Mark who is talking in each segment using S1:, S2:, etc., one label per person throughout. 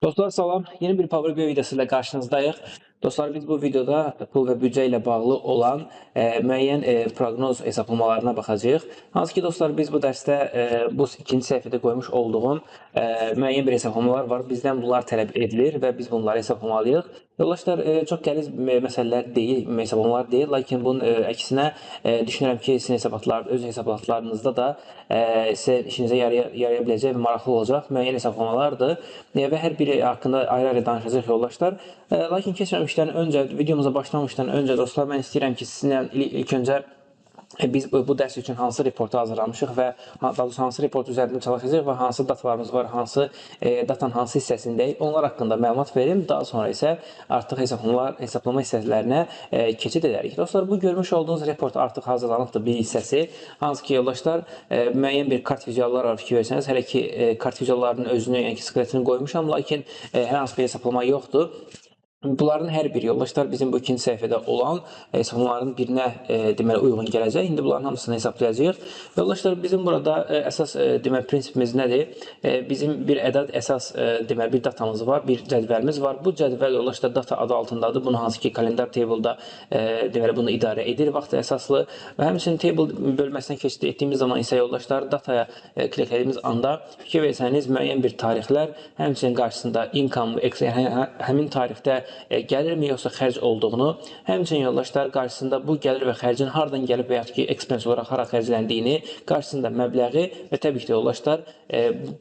S1: Dostlar, salam. Yeni bir Power BI videosu ilə qarşınızdayıq. Dostlar, biz bu videoda pul və büdcə ilə bağlı olan müəyyən proqnoz hesablamalarına baxacağıq. Hansı ki dostlar, biz bu dərsdə bu ikinci səhifədə qoymuş olduğum müəyyən bir hesablamalar var. Bizdən bunlar tələb edilir və biz bunları hesaplamalıyıq. Yoldaşlar, çox qəliz məsələlər deyil, hesablamalar deyil, lakin bunun əksinə düşünürəm ki, sizin hesabatlar, öz hesabatlarınızda da sizə işinizə yaraya biləcək və maraqlı olacaq müəyyən hesablamalardır və hər biri haqqında ayrı-ayrı danışacaq yoldaşlar. Lakin keçməmişdən öncə, videomuza başlamışdan öncə dostlar, mən istəyirəm ki, sizinlə ilk öncə biz bu dərs üçün hansı reportu hazırlamışıq və daha doğrusu hansı report üzərində çalışacağıq və hansı datalarımız var, hansı datanın hansı hissəsindəyik, onlar haqqında məlumat verim. Daha sonra isə artıq hesablama hissələrinə keçid edərik. Dostlar, bu görmüş olduğunuz report artıq hazırlanıbdır bir hissəsi. Hansı ki, yoldaşlar, müəyyən bir kart vizuallar var, fikir versəniz, hələ ki kart vizuallarının özünü, yəni ki, skeletini qoymuşam, lakin hər hansı bir hesablama yoxdur. Bunların hər biri yoldaşlar bizim bu ikinci səhifədə olan hesablamaların birinə deməli uyğun gələcək. İndi bunların hamısını hesablayacağıq. Yoldaşlar, bizim burada əsas deməli prinsipimiz nədir? Bizim bir ədəd əsas deməli bir datamız var, bir cədvəlimiz var. Bu cədvəl yoldaşlar data adı altındadır. Bunu hansı ki kalendar table'da deməli bunu idarə edir vaxt əsaslı və həmçinin table bölməsinə keçid etdiyimiz zaman isə yoldaşlar dataya kliklədiyimiz anda fikir versəniz müəyyən bir tarixlər, həmçinin qarşısında income, yəni həmin tarixdə gəlirmi yoxsa xərc olduğunu, həmçinin yoldaşlar qarşısında bu gəlir və xərcin hardan gəlib və yaxud ki expense olaraq hara xərcləndiyini, qarşısında məbləği və təbii ki də yoldaşlar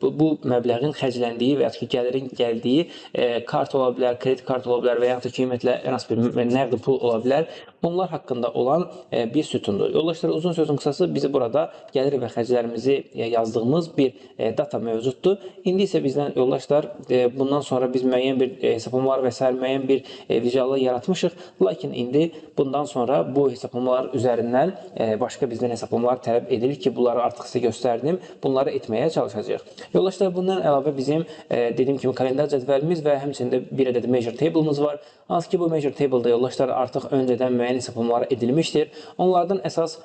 S1: bu məbləğin xərcləndiyi və yaxud ki gəlirin gəldiyi kart ola bilər, kredit kartı ola bilər və yaxud da ki ümumiyyətlə hər hansı bir nəqd pul ola bilər. Bunlar haqqında olan bir sütundur. Yoldaşlar, uzun sözün qısası bizi burada gəlir və xərclərimizi yazdığımız bir data mövcuddur. İndi isə bizdən yoldaşlar bundan sonra biz müəyyən bir hesablamalar və sair müəyyən bir vizuallar yaratmışıq. Lakin indi bundan sonra bu hesablamalar üzərindən başqa bizdən hesablamalar tələb edilir ki, bunları artıq sizə göstərdim. Bunları etməyə çalışacağıq. Yoldaşlar, bundan əlavə bizim dediyim kimi kalendar cədvəlimiz və həmçinin də bir ədəd measure table'ımız var. Hansı ki bu measure table'da yoldaşlar artıq öncədən müəyyən hesablamalar edilmişdir. Onlardan əsas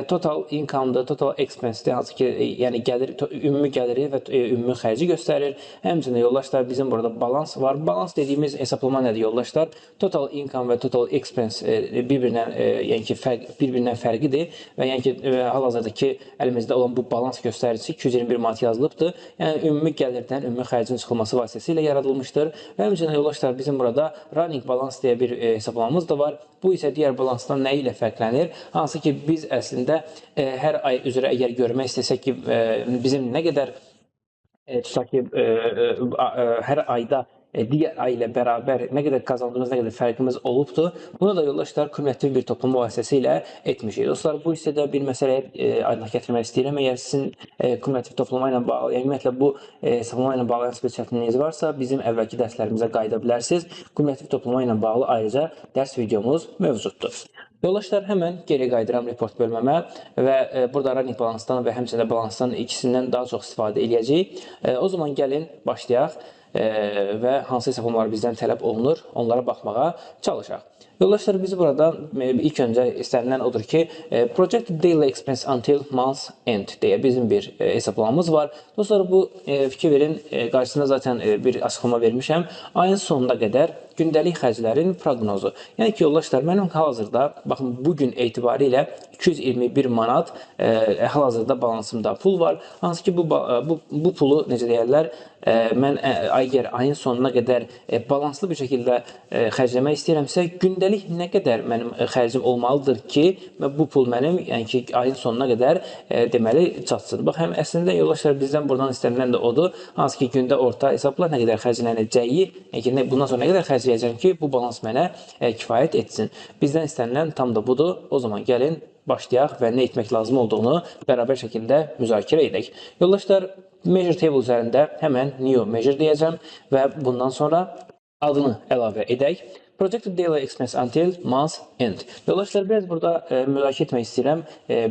S1: total income'dır, total expense-dir, hansı ki, yəni gəlir, ümumi gəliri və ümumi xərci göstərir. Həmçinin yoldaşlar bizim burada balans var. Balans dediyimiz hesablama nədir yoldaşlar? Total income və total expense bir-birindən yəni ki fərq bir-birindən fərqidir və yəni ki hal-hazırdakı əlimizdə olan bu balans göstəricisi 221 manat yazılıbdır. Yəni ümumi gəlirdən ümumi xərcin çıxılması vasitəsilə yaradılmışdır. Və həmçinin yoldaşlar bizim burada running balance deyə bir hesablamamız da var. Bu isə digər balansdan nə ilə fərqlənir? Hansı ki biz əslində hər ay üzrə əgər görmək istəsək ki, bizim nə qədər tutaq ki, hər ayda digər ay ilə bərabər nə qədər qazandığımız, nə qədər fərqimiz olubdur. Bunu da yoldaşlar kumulativ bir toplama vasitəsilə etmişik. Dostlar, bu hissədə bir məsələyə aydınlıq gətirmək istəyirəm. Əgər sizin kumulativ toplama ilə bağlı, yəni ümumiyyətlə bu hesablama ilə bağlı hansı bir çətinliyiniz varsa, bizim əvvəlki dərslərimizə qayıda bilərsiniz. Kumulativ toplama ilə bağlı ayrıca dərs videomuz mövcuddur. Yoldaşlar, həmən geri qayıdıram report bölməmə və burada running balansdan və həmçinin də balansdan ikisindən daha çox istifadə eləyəcəyik. O zaman gəlin başlayaq və hansı hesablamalar bizdən tələb olunur, onlara baxmağa çalışaq. Yoldaşlar, biz burada ilk öncə istənilən odur ki, Project Daily Expense Until Month End deyə bizim bir hesablamamız var. Dostlar, bu fikir verin, qarşısında zaten bir açıqlama vermişəm. Ayın sonuna qədər gündəlik xərclərin proqnozu. Yəni ki, yoldaşlar, mənim hal-hazırda, baxın, bu gün etibarilə 221 manat hal-hazırda balansımda pul var. Hansı ki, bu pulu, necə deyərlər, mən əgər ayın sonuna qədər balanslı bir şəkildə xərcləmək istəyirəmsə, gündəlik nə qədər mənim xərcim olmalıdır ki, bu pul mənim, yəni ki, ayın sonuna qədər deməli çatsın. Bax, həm əslində yoldaşlar bizdən buradan istənilən də odur. Hansı ki, gündə orta hesabla nə qədər xərclənəcəyi, yəni ki, bundan sonra nə qədər xərcləyəcəm ki, bu balans mənə kifayət etsin. Bizdən istənilən tam da budur. O zaman gəlin başlayaq və nə etmək lazım olduğunu bərabər şəkildə müzakirə edək. Yoldaşlar, measure table üzərində həmən new measure deyəcəm və bundan sonra adını əlavə edək. Projected daily expense until month end. Yoldaşlar, biraz burada müzakirə etmək istəyirəm.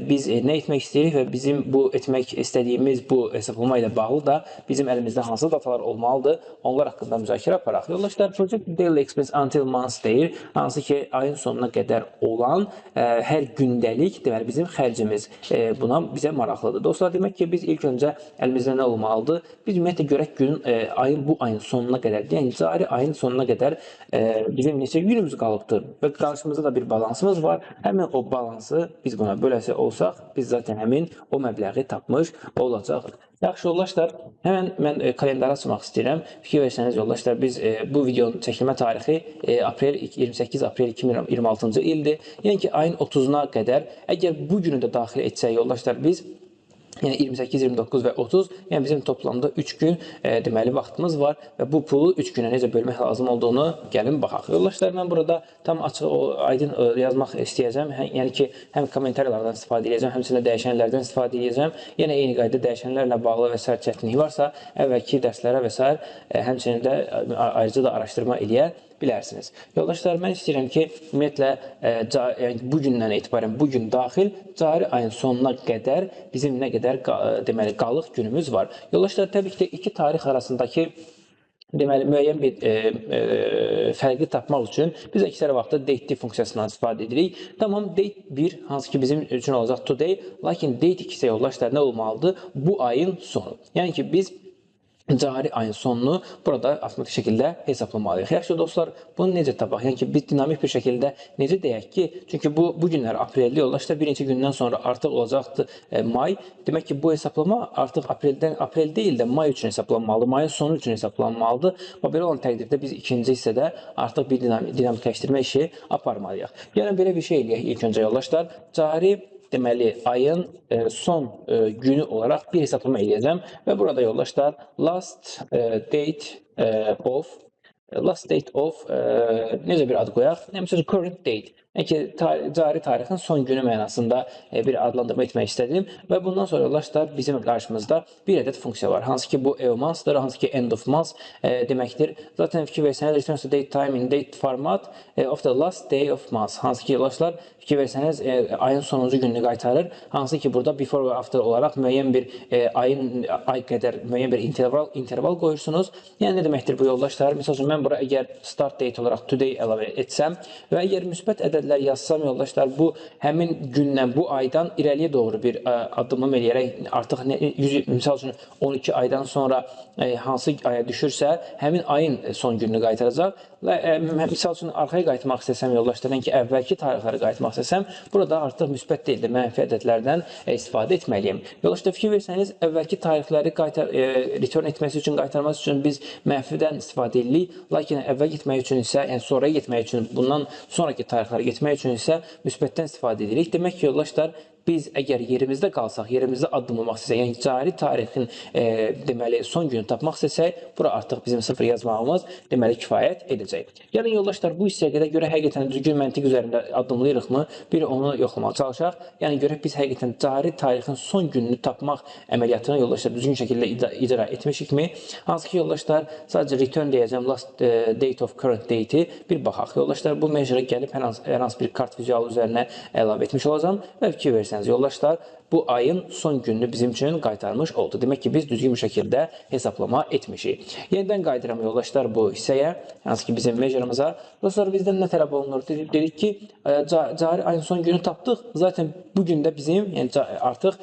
S1: Biz nə etmək istəyirik və bizim bu etmək istədiyimiz bu hesablama ilə bağlı da bizim əlimizdə hansı datalar olmalıdır, onlar haqqında müzakirə aparaq. Yoldaşlar, projected daily expense until month deyir, hansı ki ayın sonuna qədər olan hər gündəlik, deməli bizim xərcimiz buna bizə maraqlıdır. Dostlar, demək ki, biz ilk öncə əlimizdə nə olmalıdır? Biz ümumiyyətlə görək günün, ayın bu ayın sonuna qədər, yəni cari ayın sonuna qədər bizim neçə günümüz qalıbdır və qarşımızda da bir balansımız var. Həmin o balansı biz buna böləsi olsaq, biz zaten həmin o məbləği tapmış olacağıq. Yaxşı yoldaşlar, həmən mən kalendarı açmaq istəyirəm. Fikir versəniz yoldaşlar, biz bu videonun çəkilmə tarixi aprel 28 aprel 2026-cı ildir. Yəni ki, ayın 30-una qədər, əgər bu günü də daxil etsək yoldaşlar, biz yəni 28, 29 və 30, yəni bizim toplamda 3 gün deməli vaxtımız var və bu pulu 3 günə necə bölmək lazım olduğunu gəlin baxaq. Yoldaşlar, mən burada tam açıq, aydın yazmaq istəyəcəm. Yəni ki, həm kommentariyalardan istifadə edəcəm, həmçinin dəyişənlərdən istifadə edəcəm. Yenə eyni qayda dəyişənlərlə bağlı və sair çətinlik varsa, əvvəlki dərslərə və sair həmçinin də ayrıca da araşdırma eləyə bilərsiniz. Yoldaşlar, mən istəyirəm ki, ümumiyyətlə yəni bu gündən etibarən, bu gün daxil cari ayın sonuna qədər bizim nə qədər deməli qalıq günümüz var. Yoldaşlar, təbii ki də iki tarix arasındakı deməli müəyyən bir fərqi tapmaq üçün biz əksər vaxtda date funksiyasından istifadə edirik. Tamam, date 1 hansı ki bizim üçün olacaq today, lakin date 2 isə yoldaşlar nə olmalıdır? Bu ayın sonu. Yəni ki, biz cari ayın sonunu burada avtomatik şəkildə hesaplamalıyıq. Yaxşı dostlar, bunu necə tapaq? Yəni ki, biz dinamik bir şəkildə necə deyək ki, çünki bu günlər apreldə yoldaşlar, bir neçə gündən sonra artıq olacaqdır may. Demək ki, bu hesaplama artıq aprel deyil də may üçün hesaplanmalıdır, mayın sonu üçün hesaplanmalıdır. Və belə olan təqdirdə biz ikinci hissədə artıq bir dinamikləşdirmə işi aparmalıyıq. Yəni belə bir şey eləyək ilk öncə yoldaşlar. Cari deməli ayın son günü olaraq bir hesaplama eləyəcəm və burada yoldaşlar last date of necə bir ad qoyaq? Məsələn, current date. Yəni ki, cari tarixin son günü mənasında bir adlandırma etmək istədim və bundan sonra yoldaşlar bizim qarşımızda bir ədəd funksiya var. Hansı ki bu EOMonth'dır, hansı ki end of month deməkdir. Zaten fikir versəniz returns to date time in date format of the last day of month. Hansı ki yoldaşlar fikir versəniz ayın sonuncu gününü qaytarır. Hansı ki burada before və after olaraq müəyyən bir ayın ay qədər müəyyən bir interval qoyursunuz. Yəni nə deməkdir bu yoldaşlar? Məsəl üçün mən bura əgər start date olaraq today əlavə etsəm və əgər müsbət ədədlər yazsam yoldaşlar, bu həmin gündən, bu aydan irəliyə doğru bir addımım eləyərək artıq misal üçün 12 aydan sonra hansı aya düşürsə, həmin ayın son gününü qaytaracaq. Və misal üçün arxaya qayıtmaq istəsəm yoldaşlar, yəni ki, əvvəlki tarixləri qayıtmaq istəsəm, burada artıq müsbət deyil də mənfi ədədlərdən istifadə etməliyim. Yoldaşlar, fikir versəniz, əvvəlki tarixləri return etməsi üçün, qaytarması üçün biz mənfidən istifadə edirik. Lakin əvvəl getmək üçün isə, yəni sonraya getmək üçün, bundan sonraki tarixləri getmək üçün isə müsbətdən istifadə edirik. Demək ki, yoldaşlar, biz əgər yerimizdə qalsaq, yerimizdə addımlamaq istəsək, yəni cari tarixin deməli son günü tapmaq istəsək, bura artıq bizim sıfır yazmağımız deməli kifayət edəcək. Yəni yoldaşlar, bu hissəyə qədər görə həqiqətən düzgün məntiq üzərində addımlayırıqmı? Bir onu yoxlamağa çalışaq. Yəni görək biz həqiqətən cari tarixin son gününü tapmaq əməliyyatını yoldaşlar düzgün şəkildə icra etmişikmi? Hansı ki yoldaşlar, sadəcə return deyəcəm last date of current date-i bir baxaq. Yoldaşlar, bu measure-a gəlib hər hansı bir kart vizualı üzərinə əlavə etmiş olacağam və fikir versəniz yoldaşlar, bu ayın son gününü bizim üçün qaytarmış oldu. Demək ki, biz düzgün bir şəkildə hesaplama etmişik. Yenidən qayıdıram yoldaşlar bu hissəyə, hansı ki bizim measure-ımıza. Dostlar, bizdən nə tələb olunur? Dedik ki, cari ayın son günü tapdıq. Zaten bugün də bizim, yəni artıq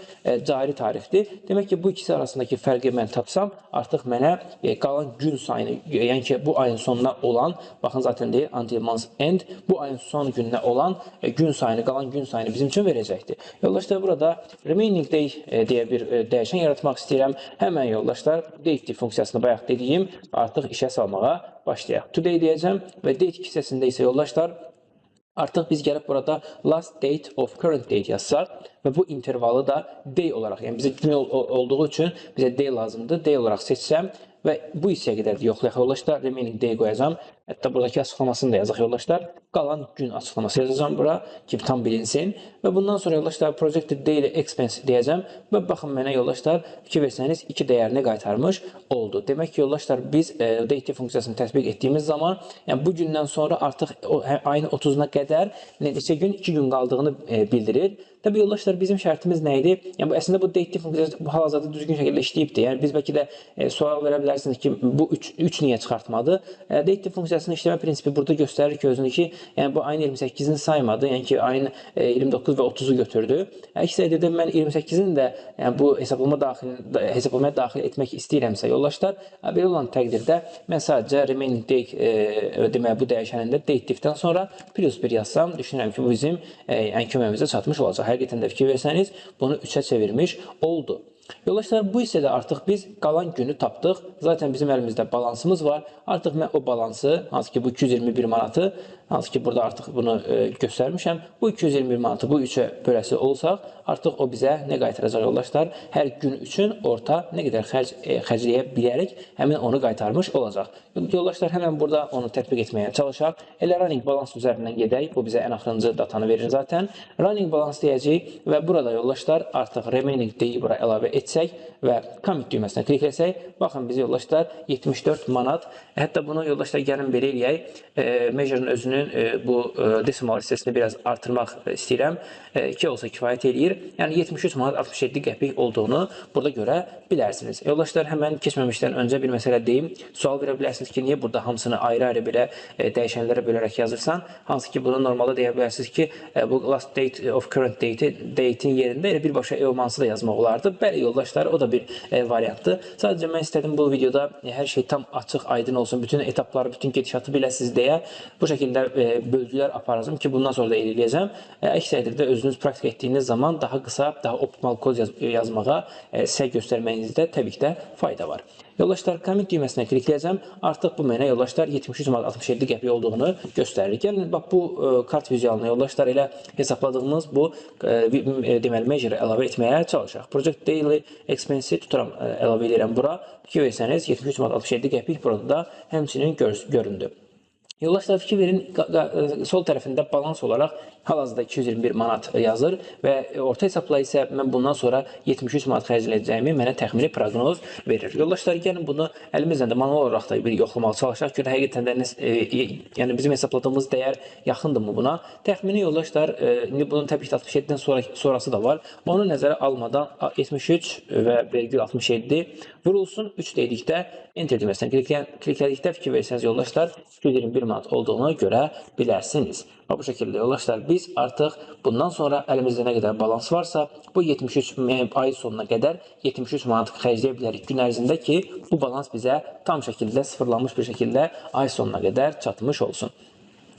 S1: cari tarixdir. Demək ki, bu ikisi arasındakı fərqi mən tapsam, artıq mənə qalan gün sayını, yəni ki, bu ayın sonuna olan, baxın zaten deyir until month end, bu ayın son gününə olan gün sayını, qalan gün sayını bizim üçün verəcəkdir. Yoldaşlar, burada remaining day deyə bir dəyişən yaratmaq istəyirəm. Həmən yoldaşlar, date funksiyasını bayaq dediyim artıq işə salmağa başlayaq. Today deyəcəm və date hissəsində isə yoldaşlar, artıq biz gəlib burada last date of current date yazsaq və bu intervalı da day olaraq, yəni bizə gün olduğu üçün bizə day lazımdır. Day olaraq seçsəm və bu hissəyə qədər yoxlayaq yoldaşlar. Remaining day qoyacağam. Hətta buradakı açıqlamasını da yazaq yoldaşlar. Qalan gün açıqlaması yazacağam bura ki, tam bilinsin. Və bundan sonra yoldaşlar projected daily expense deyəcəm və baxın mənə yoldaşlar fikir versəniz 2 dəyərini qaytarmış oldu. Demək ki, yoldaşlar biz date funksiyasını tətbiq etdiyimiz zaman, yəni bu gündən sonra artıq ayın 30-una qədər neçə gün, 2 gün qaldığını bildirir. Təbii yoldaşlar bizim şərtimiz nə idi? Yəni bu əslində bu date funksiyası bu hal-hazırda düzgün şəkildə işləyibdi. Yəni biz bəlkə də sual verə bilərsiniz ki, bu 3 niyə çıxartmadı? Date funksiyasının işləmə prinsipi burada göstərir ki, özünü ki, yəni bu ayın 28-ini saymadı. Yəni ki, ayın 29 və 30-u götürdü. Əks təqdirdə mən 28-ini də yəni bu hesablamaya daxil etmək istəyirəmsə yoldaşlar, belə olan təqdirdə mən sadəcə remaining day deməli bu dəyişənində date diff'dən sonra +1 yazsam, düşünürəm ki, bu bizim yəni köməyimizə çatmış olacaq. Həqiqətən də fikir versəniz, bunu 3-ə çevirmiş oldu. Yoldaşlar, bu hissədə artıq biz qalan günü tapdıq. Zaten bizim əlimizdə balansımız var. Artıq mən o balansı, hansı ki bu 221 manatı, hansı ki burada artıq bunu göstərmişəm. Bu 221 manatı bu 3-ə böləsi olsaq, artıq o bizə nə qaytaracaq yoldaşlar? Hər gün üçün orta nə qədər xərcləyə bilərək həmin onu qaytarmış olacaq. Yoldaşlar, həmən burada onu tətbiq etməyə çalışaq. Elə running balance üzərindən gedək. Bu bizə ən axırıncı datanı verir zaten. Running balance deyəcəyik və burada yoldaşlar artıq remaining day-i bura əlavə etsək və commit düyməsinə klikləsək, baxın bizi yoldaşlar 74 manat. Hətta bunu yoldaşlar gəlin belə eləyək. Measure-ın özünün bu decimal hissəsini biraz artırmaq istəyirəm. 2 olsa kifayət eləyir. Yəni 73 manat 67 qəpik olduğunu burada görə bilərsiniz. Yoldaşlar, həmən keçməmişdən öncə bir məsələ deyim. Sual verə bilərsiniz ki, niyə burada hamısını ayrı-ayrı belə dəyişənlərə bölərək yazırsan? Hansı ki, bunu normalda deyə bilərsiniz ki, bu last date of current date-in yerində elə birbaşa EOMonths-ı da yazmaq olardı. Bəli yoldaşlar, o da bir variantdır. Sadəcə mən istədim bu videoda hər şey tam açıq, aydın olsun, bütün etapları, bütün gedişatı biləsiniz deyə bu şəkildə bölgülər aparacağım ki, bundan sonra da eləyəcəm. Əks təqdirdə özünüz praktik etdiyiniz zaman daha qısa, daha optimal kod yazmağa səy göstərməyinizdə təbii ki də fayda var. Yoldaşlar, commit düyməsinə klikləyəcəm. Artıq bu mənə yoldaşlar 73 manat 67 qəpik olduğunu göstərir. Gəlin, bax bu kart vizualına yoldaşlar elə hesabladığımız bu deməli measure əlavə etməyə çalışaq. Project Daily Expense-i tuturam, əlavə edirəm bura. Fikir versəniz 73 manat 67 qəpik burada da həmçinin göründü. Yoldaşlar, fikir verin, sol tərəfində balans olaraq hal-hazırda 221 manat yazır və orta hesabla isə mən bundan sonra 73 manat xərcləyəcəyimi mənə təxmini proqnoz verir. Yoldaşlar, gəlin bunu əlimizlə də manual olaraq da bir yoxlamağa çalışaq ki, həqiqətən də yəni bizim hesabladığımız dəyər yaxındırmı buna? Təxmini yoldaşlar, indi bunun təbii ki 67-dən sonrası da var. Onu nəzərə almadan 73 və vergül 67 vurulsun 3 dedikdə enter düyməsinə kliklədikdə fikir versəniz yoldaşlar 221 manat olduğunu görə bilərsiniz. Və bu şəkildə yoldaşlar biz artıq bundan sonra əlimizdə nə qədər balans varsa bu 73 ay sonuna qədər 73 manat xərcləyə bilərik gün ərzində ki, bu balans bizə tam şəkildə sıfırlanmış bir şəkildə ay sonuna qədər çatmış olsun.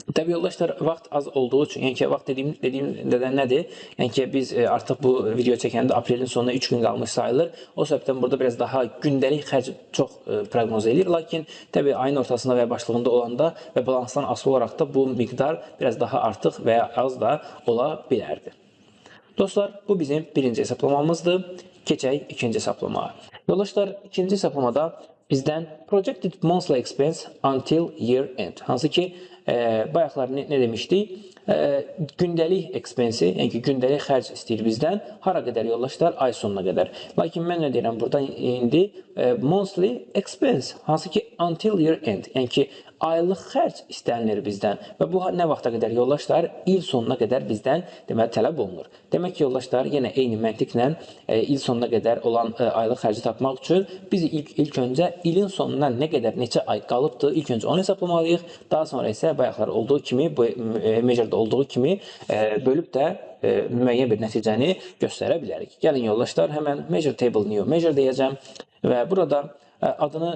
S1: Təbii yoldaşlar, vaxt az olduğu üçün, yəni ki, vaxt dediyim nədən nədir? Yəni ki, biz artıq bu video çəkəndə aprelin sonuna 3 gün qalmış sayılır. O səbəbdən burada biraz daha gündəlik xərc çox proqnoz eləyir. Lakin təbii ayın ortasında və ya başlığında olanda və balansdan asılı olaraq da bu miqdar biraz daha artıq və ya az da ola bilərdi. Dostlar, bu bizim birinci hesablamamızdır. Keçək ikinci hesablamaya. Yoldaşlar, ikinci hesablamada bizdən projected monthly expense until year end. Hansı ki, bayaqlar nə demişdik? Gündəlik expense-i, yəni ki, gündəlik xərc istəyir bizdən. Hara qədər yoldaşlar? Ay sonuna qədər. Lakin mən nə deyirəm burada indi? Monthly expense, hansı ki, until year end, yəni ki, aylıq xərc istənilir bizdən. Və bu nə vaxta qədər yoldaşlar? İl sonuna qədər bizdən deməli tələb olunur. Demək ki, yoldaşlar, yenə eyni məntiqlə il sonuna qədər olan aylıq xərci tapmaq üçün biz ilk öncə ilin sonuna nə qədər, neçə ay qalıbdır, ilk öncə onu hesablamalıyıq. Daha sonra isə bayaqlar olduğu kimi, bu measure-da olduğu kimi bölüb də müəyyən bir nəticəni göstərə bilərik. Gəlin yoldaşlar, həmən measure table new measure deyəcəm və burada adını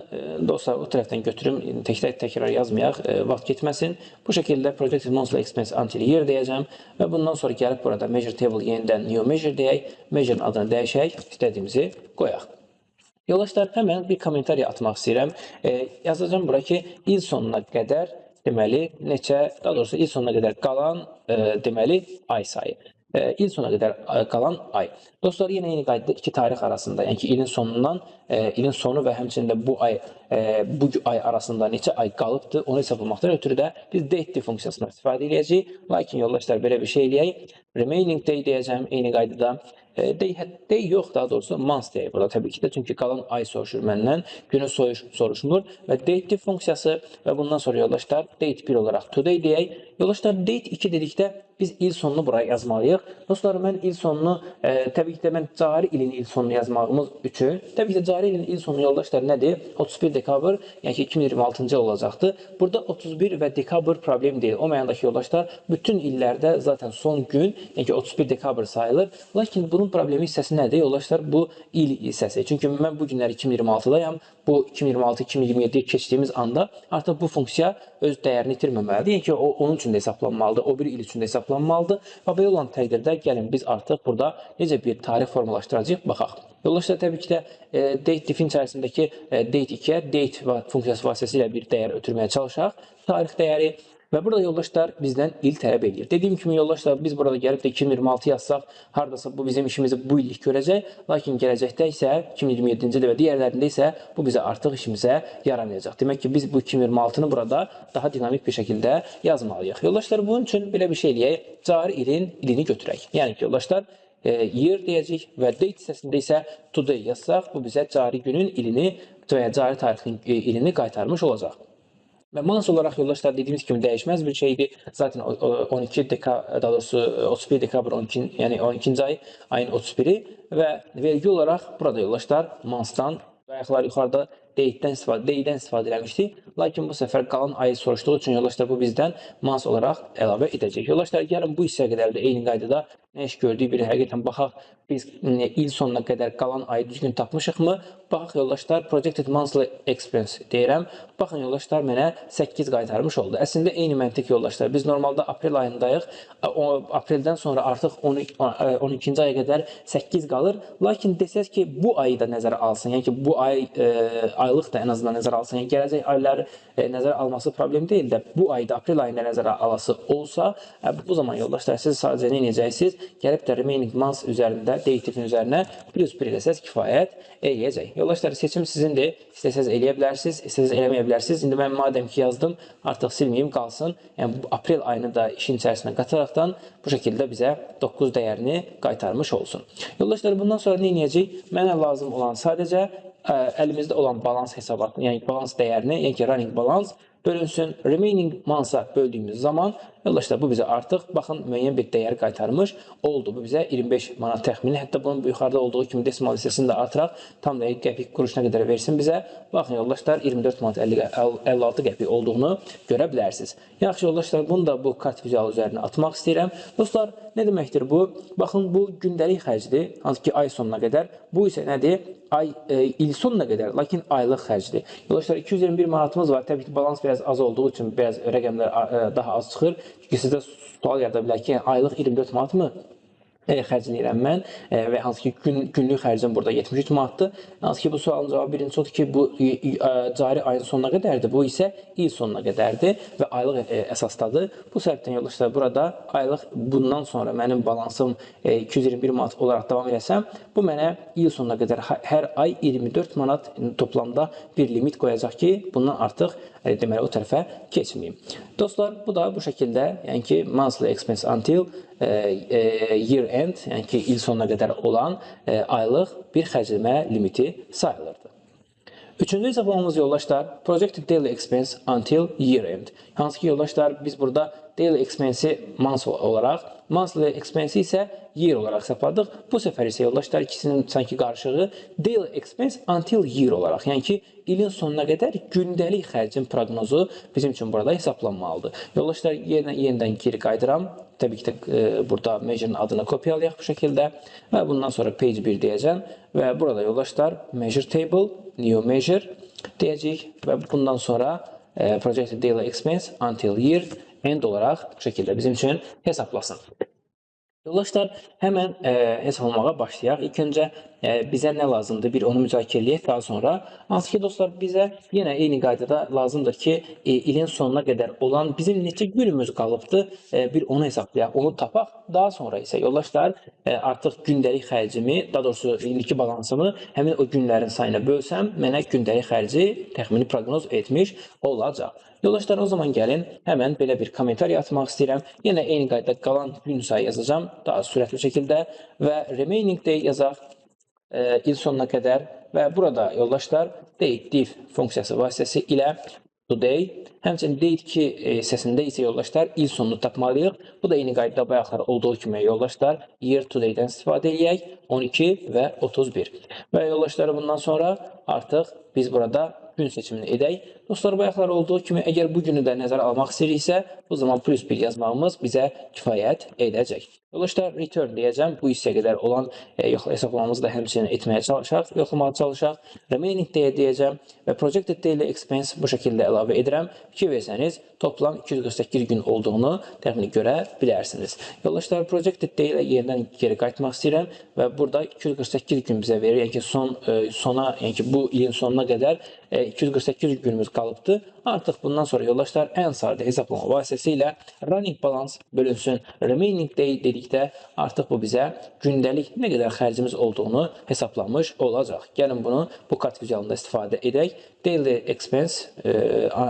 S1: dostlar o tərəfdən götürüm, təkrar yazmayaq, vaxt getməsin. Bu şəkildə projected monthly expense until year deyəcəm və bundan sonra gəlib burada measure table yenidən new measure deyək, measure-ın adını dəyişək, istədiyimizi qoyaq. Yoldaşlar, həmən bir kommentariya atmaq istəyirəm. Yazacağım bura ki, il sonuna qədər deməli neçə, daha doğrusu il sonuna qədər qalan deməli ay sayı. İl sonuna qədər qalan ay. Dostlar, yenə eyni qaydada iki tarix arasında, yəni ki, ilin sonundan, ilin sonu və həmçinin də bu ay bu ay arasında neçə ay qalıbdır, onu hesablamaqdan ötürü də biz date funksiyasından istifadə edəcəyik. Lakin yoldaşlar, belə bir şey eləyək. Remaining day deyəcəm eyni qaydada. Day, day yox, daha doğrusu months deyək burada təbii ki də. Çünki qalan ay soruşur məndən, günü soruşmur və date funksiyası və bundan sonra yoldaşlar date 1 olaraq today deyək. Yoldaşlar, date 2 dedikdə biz il sonunu buraya yazmalıyıq. Dostlar, mən il sonunu təbii ki də mən cari ilin il sonunu yazmağımız üçün, təbii ki də cari ilin il sonu yoldaşlar nədir? 31 dekabr, yəni ki 2026-cı il olacaqdır. Burada 31 və dekabr problem deyil. O mənada ki yoldaşlar, bütün illərdə zaten son gün, yəni ki 31 dekabr sayılır. Lakin bunun problemi hissəsi nədir? Yoldaşlar, bu il hissəsi. Çünki mən bu günlər 2026-dayam. Bu 2026-2027-yə keçdiyimiz anda artıq bu funksiya öz dəyərini itirməməlidir. Yəni ki, o onun üçün də hesablanmalıdır, o bir il üçün də hesablanmalıdır. Və belə olan təqdirdə gəlin biz artıq burada necə bir tarix formalaşdıracağıq, baxaq. Yoldaşlar, təbii ki də date diff'in içərisindəki date 2-yə date funksiyası vasitəsilə bir dəyər ötürməyə çalışaq. Tarix dəyəri və burada yoldaşlar bizdən il tələb edir. Dediyim kimi yoldaşlar, biz burada gəlib də 2026 yazsaq, hardasa bu bizim işimizi bu illik görəcək. Lakin gələcəkdə isə 2027-ci ildə və digərlərində isə bu bizə artıq işimizə yaramayacaq. Demək ki, biz bu 2026-nı burada daha dinamik bir şəkildə yazmalıyıq. Yoldaşlar, bunun üçün belə bir şey eləyək. Cari ilin ilini götürək. Yəni ki, yoldaşlar, year deyəcək və date hissəsində isə today yazsaq, bu bizə cari günün ilini və ya cari tarixin ilini qaytarmış olacaq. Və months olaraq yoldaşlar, dediyimiz kimi dəyişməz bir şeydir. Zaten 12 dekabr, daha doğrusu 31 dekabr 12, yəni 12-ci ay, ayın 31-i və vergi olaraq burada yoldaşlar months-dan bayaqlar yuxarıda date-dən istifadə eləmişdik. Lakin bu səfər qalan ayı soruşduğu üçün yoldaşlar, bu bizdən months olaraq əlavə edəcək. Yoldaşlar, gəlin bu hissəyə qədər də eyni qaydada nə iş gördüyü bir həqiqətən baxaq. Biz il sonuna qədər qalan ayı düzgün tapmışıqmı? Baxaq yoldaşlar, projected monthly expense deyirəm. Baxın yoldaşlar, mənə 8 qaytarmış oldu. Əslində eyni məntiq yoldaşlar. Biz normalda aprel ayındayıq. O apreldən sonra artıq 12-ci aya qədər 8 qalır. Lakin desəz ki, bu ayı da nəzərə alsın. Yəni ki, bu ay aylıq da ən azından nəzərə alsın. Yəni gələcək ayları nəzərə alması problem deyil də, bu ayda aprel ayında nəzərə alası olsa, bu zaman yoldaşlar, siz sadəcə nə edəcəksiniz? Gəlib də remaining months üzərində date üzərinə plus 1 eləsəz kifayət eləyəcək. Yoldaşlar, seçim sizindir. İstəsəz eləyə bilərsiniz, istəsəz eləməyə bilərsiniz. İndi mən madəm ki yazdım, artıq silməyim, qalsın. Yəni bu aprel ayını da işin içərisinə qataraqdan bu şəkildə bizə 9 dəyərini qaytarmış olsun. Yoldaşlar, bundan sonra nə edəcəyik? Mənə lazım olan sadəcə əlimizdə olan balans hesabatını, yəni balans dəyərini, yəni ki running balance bölünsün remaining months-a böldüyümüz zaman yoldaşlar, bu bizə artıq baxın müəyyən bir dəyər qaytarmış oldu. Bu bizə 25 manat təxmini, hətta bunun yuxarıda olduğu kimi desimal hissəsini də artıraq, tam dəqiq qəpik quruşuna qədər versin bizə. Baxın yoldaşlar, 24 manat 50, 56 qəpik olduğunu görə bilərsiniz. Yaxşı yoldaşlar, bunu da bu kart vizualı üzərinə atmaq istəyirəm. Dostlar, nə deməkdir bu? Baxın, bu gündəlik xərcdir, hansı ki ay sonuna qədər. Bu isə nədir? Ay, il sonuna qədər, lakin aylıq xərcdir. Yoldaşlar, 221 manatımız var. Təbii ki, balans biraz az olduğu üçün biraz rəqəmlər daha az çıxır. Çünki sizdə sual yarada bilər ki, yəni aylıq 24 manat mı xərcləyirəm mən və hansı ki günlük xərcim burada 73 manatdır. Hansı ki bu sualın cavabı birincisi odur ki, bu cari ayın sonuna qədərdir. Bu isə il sonuna qədərdir və aylıq əsasdadır. Bu səbəbdən yoldaşlar, burada aylıq bundan sonra mənim balansım 221 manat olaraq davam eləsəm, bu mənə il sonuna qədər hər ay 24 manat toplamda bir limit qoyacaq ki, bundan artıq deməli o tərəfə keçməyim. Dostlar, bu da bu şəkildə, yəni ki monthly expense until year end, yəni ki il sonuna qədər olan aylıq bir xərcləmə limiti sayılırdı. Üçüncü hesablamamız yoldaşlar, projected daily expense until year end. Hansı ki yoldaşlar, biz burada daily expense-i month olaraq, monthly expense-i isə year olaraq hesabladıq. Bu səfər isə yoldaşlar, ikisinin sanki qarışığı daily expense until year olaraq, yəni ki ilin sonuna qədər gündəlik xərcin proqnozu bizim üçün burada hesablanmalıdır. Yoldaşlar, yenidən geri qayıdıram. Təbii ki də burada measure-ın adını kopyalayaq bu şəkildə və bundan sonra page 1 deyəcəm və burada yoldaşlar measure table, new measure deyəcəyik və bundan sonra projected daily expense until year end olaraq bu şəkildə bizim üçün hesablasın. Yoldaşlar, həmən hesablamağa başlayaq. İlk öncə bizə nə lazımdır? Bir onu müzakirə eləyək daha sonra. Hansı ki, dostlar, bizə yenə eyni qaydada lazımdır ki, ilin sonuna qədər olan bizim neçə günümüz qalıbdır, bir onu hesablayaq, onu tapaq. Daha sonra isə yoldaşlar, artıq gündəlik xərcimi, daha doğrusu indiki balansımı həmin o günlərin sayına bölsəm, mənə gündəlik xərci təxmini proqnoz etmiş olacaq. Yoldaşlar, o zaman gəlin, həmən belə bir kommentariya atmaq istəyirəm. Yenə eyni qaydada qalan gün sayı yazacağam, daha sürətli şəkildə və remaining day yazaq il sonuna qədər və burada yoldaşlar date diff funksiyası vasitəsilə today, həmçinin date 2 hissəsində isə yoldaşlar il sonunu tapmalıyıq. Bu da eyni qaydada bayaqlar olduğu kimi yoldaşlar year today-dən istifadə eləyək 12 və 31. Və yoldaşlar, bundan sonra artıq biz burada gün seçimini edək. Dostlar, bayaqlar olduğu kimi əgər bu günü də nəzərə almaq istəyiriksə, bu zaman plus 1 yazmağımız bizə kifayət edəcək. Yoldaşlar, return deyəcəm. Bu hissəyə qədər olan hesablamamızı da həmçinin etməyə çalışaq, yoxlamağa çalışaq. Remaining day deyəcəm və projected daily expense bu şəkildə əlavə edirəm. Fikir versəniz, toplam 248 gün olduğunu təxmini görə bilərsiniz. Yoldaşlar, projected daily yenidən geri qayıtmaq istəyirəm və burada 248 gün bizə verir. Yəni ki, sona, yəni ki, bu ilin sonuna qədər 248 günümüz qalıbdır. Artıq bundan sonra yoldaşlar ən sadə hesablama vasitəsilə running balance bölünsün remaining day dedikdə artıq bu bizə gündəlik nə qədər xərcimiz olduğunu hesablamış olacaq. Gəlin bunu bu kart vizualında istifadə edək. Daily expense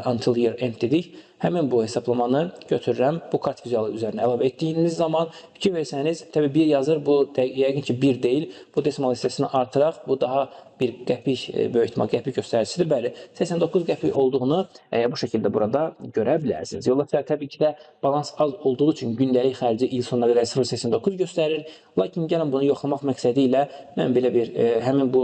S1: until year end dedik. Həmin bu hesaplamanı götürürəm. Bu kart vizualı üzərinə əlavə etdiyiniz zaman fikir versəniz, təbii 1 yazır. Bu yəqin ki 1 deyil. Bu desimal hissəsini artıraq. Bu daha bir qəpik, böyük ehtimal qəpik göstəricisidir. Bəli, 89 qəpik olduğunu bu şəkildə burada görə bilərsiniz. Yoldaşlar, təbii ki də balans az olduğu üçün gündəlik xərci il sonuna qədər 0,89 göstərir. Lakin gəlin bunu yoxlamaq məqsədi ilə mən belə bir həmin bu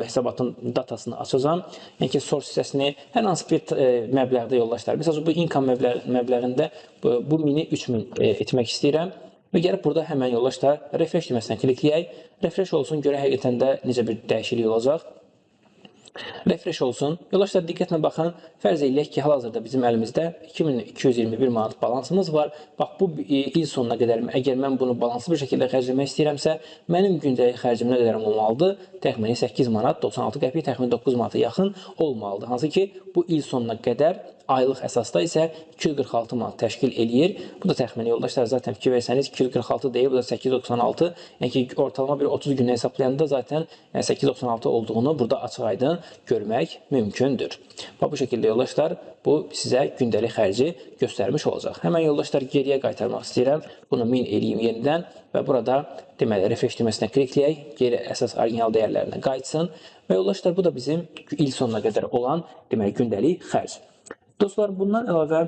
S1: hesabatın datasını açacağam. Yəni ki, source hissəsini hər hansı bir məbləğdə yoldaşlar. Məsəl üçün bu income məbləğində bu 1000-i 3000 etmək istəyirəm. Və gəlib burada həmən yoldaşlar refresh düyməsinə klikləyək. Refresh olsun, görək həqiqətən də necə bir dəyişiklik olacaq. Refresh olsun. Yoldaşlar, diqqətlə baxın. Fərz eləyək ki, hal-hazırda bizim əlimizdə 2221 manat balansımız var. Bax, bu il sonuna qədər əgər mən bunu balanslı bir şəkildə xərcləmək istəyirəmsə, mənim gündəlik xərcim nə qədər olmalıdır? Təxmini 8 manat 96 qəpik, təxmini 9 manata yaxın olmalıdır. Hansı ki, bu il sonuna qədər aylıq əsasda isə 246 manat təşkil eləyir. Bu da təxmini yoldaşlar, zaten fikir versəniz 246 deyil, bu da 896. Yəni ki, ortalama bir 30 günü hesablayanda zaten 896 olduğunu burada açıq aydın görmək mümkündür. Bax, bu şəkildə yoldaşlar, bu sizə gündəlik xərci göstərmiş olacaq. Həmən yoldaşlar geriyə qaytarmaq istəyirəm. Bunu 1000 eləyim yenidən və burada deməli refresh düyməsinə klikləyək. Geri əsas orijinal dəyərlərinə qayıtsın. Və yoldaşlar, bu da bizim il sonuna qədər olan deməli gündəlik xərc. Dostlar, bundan əlavə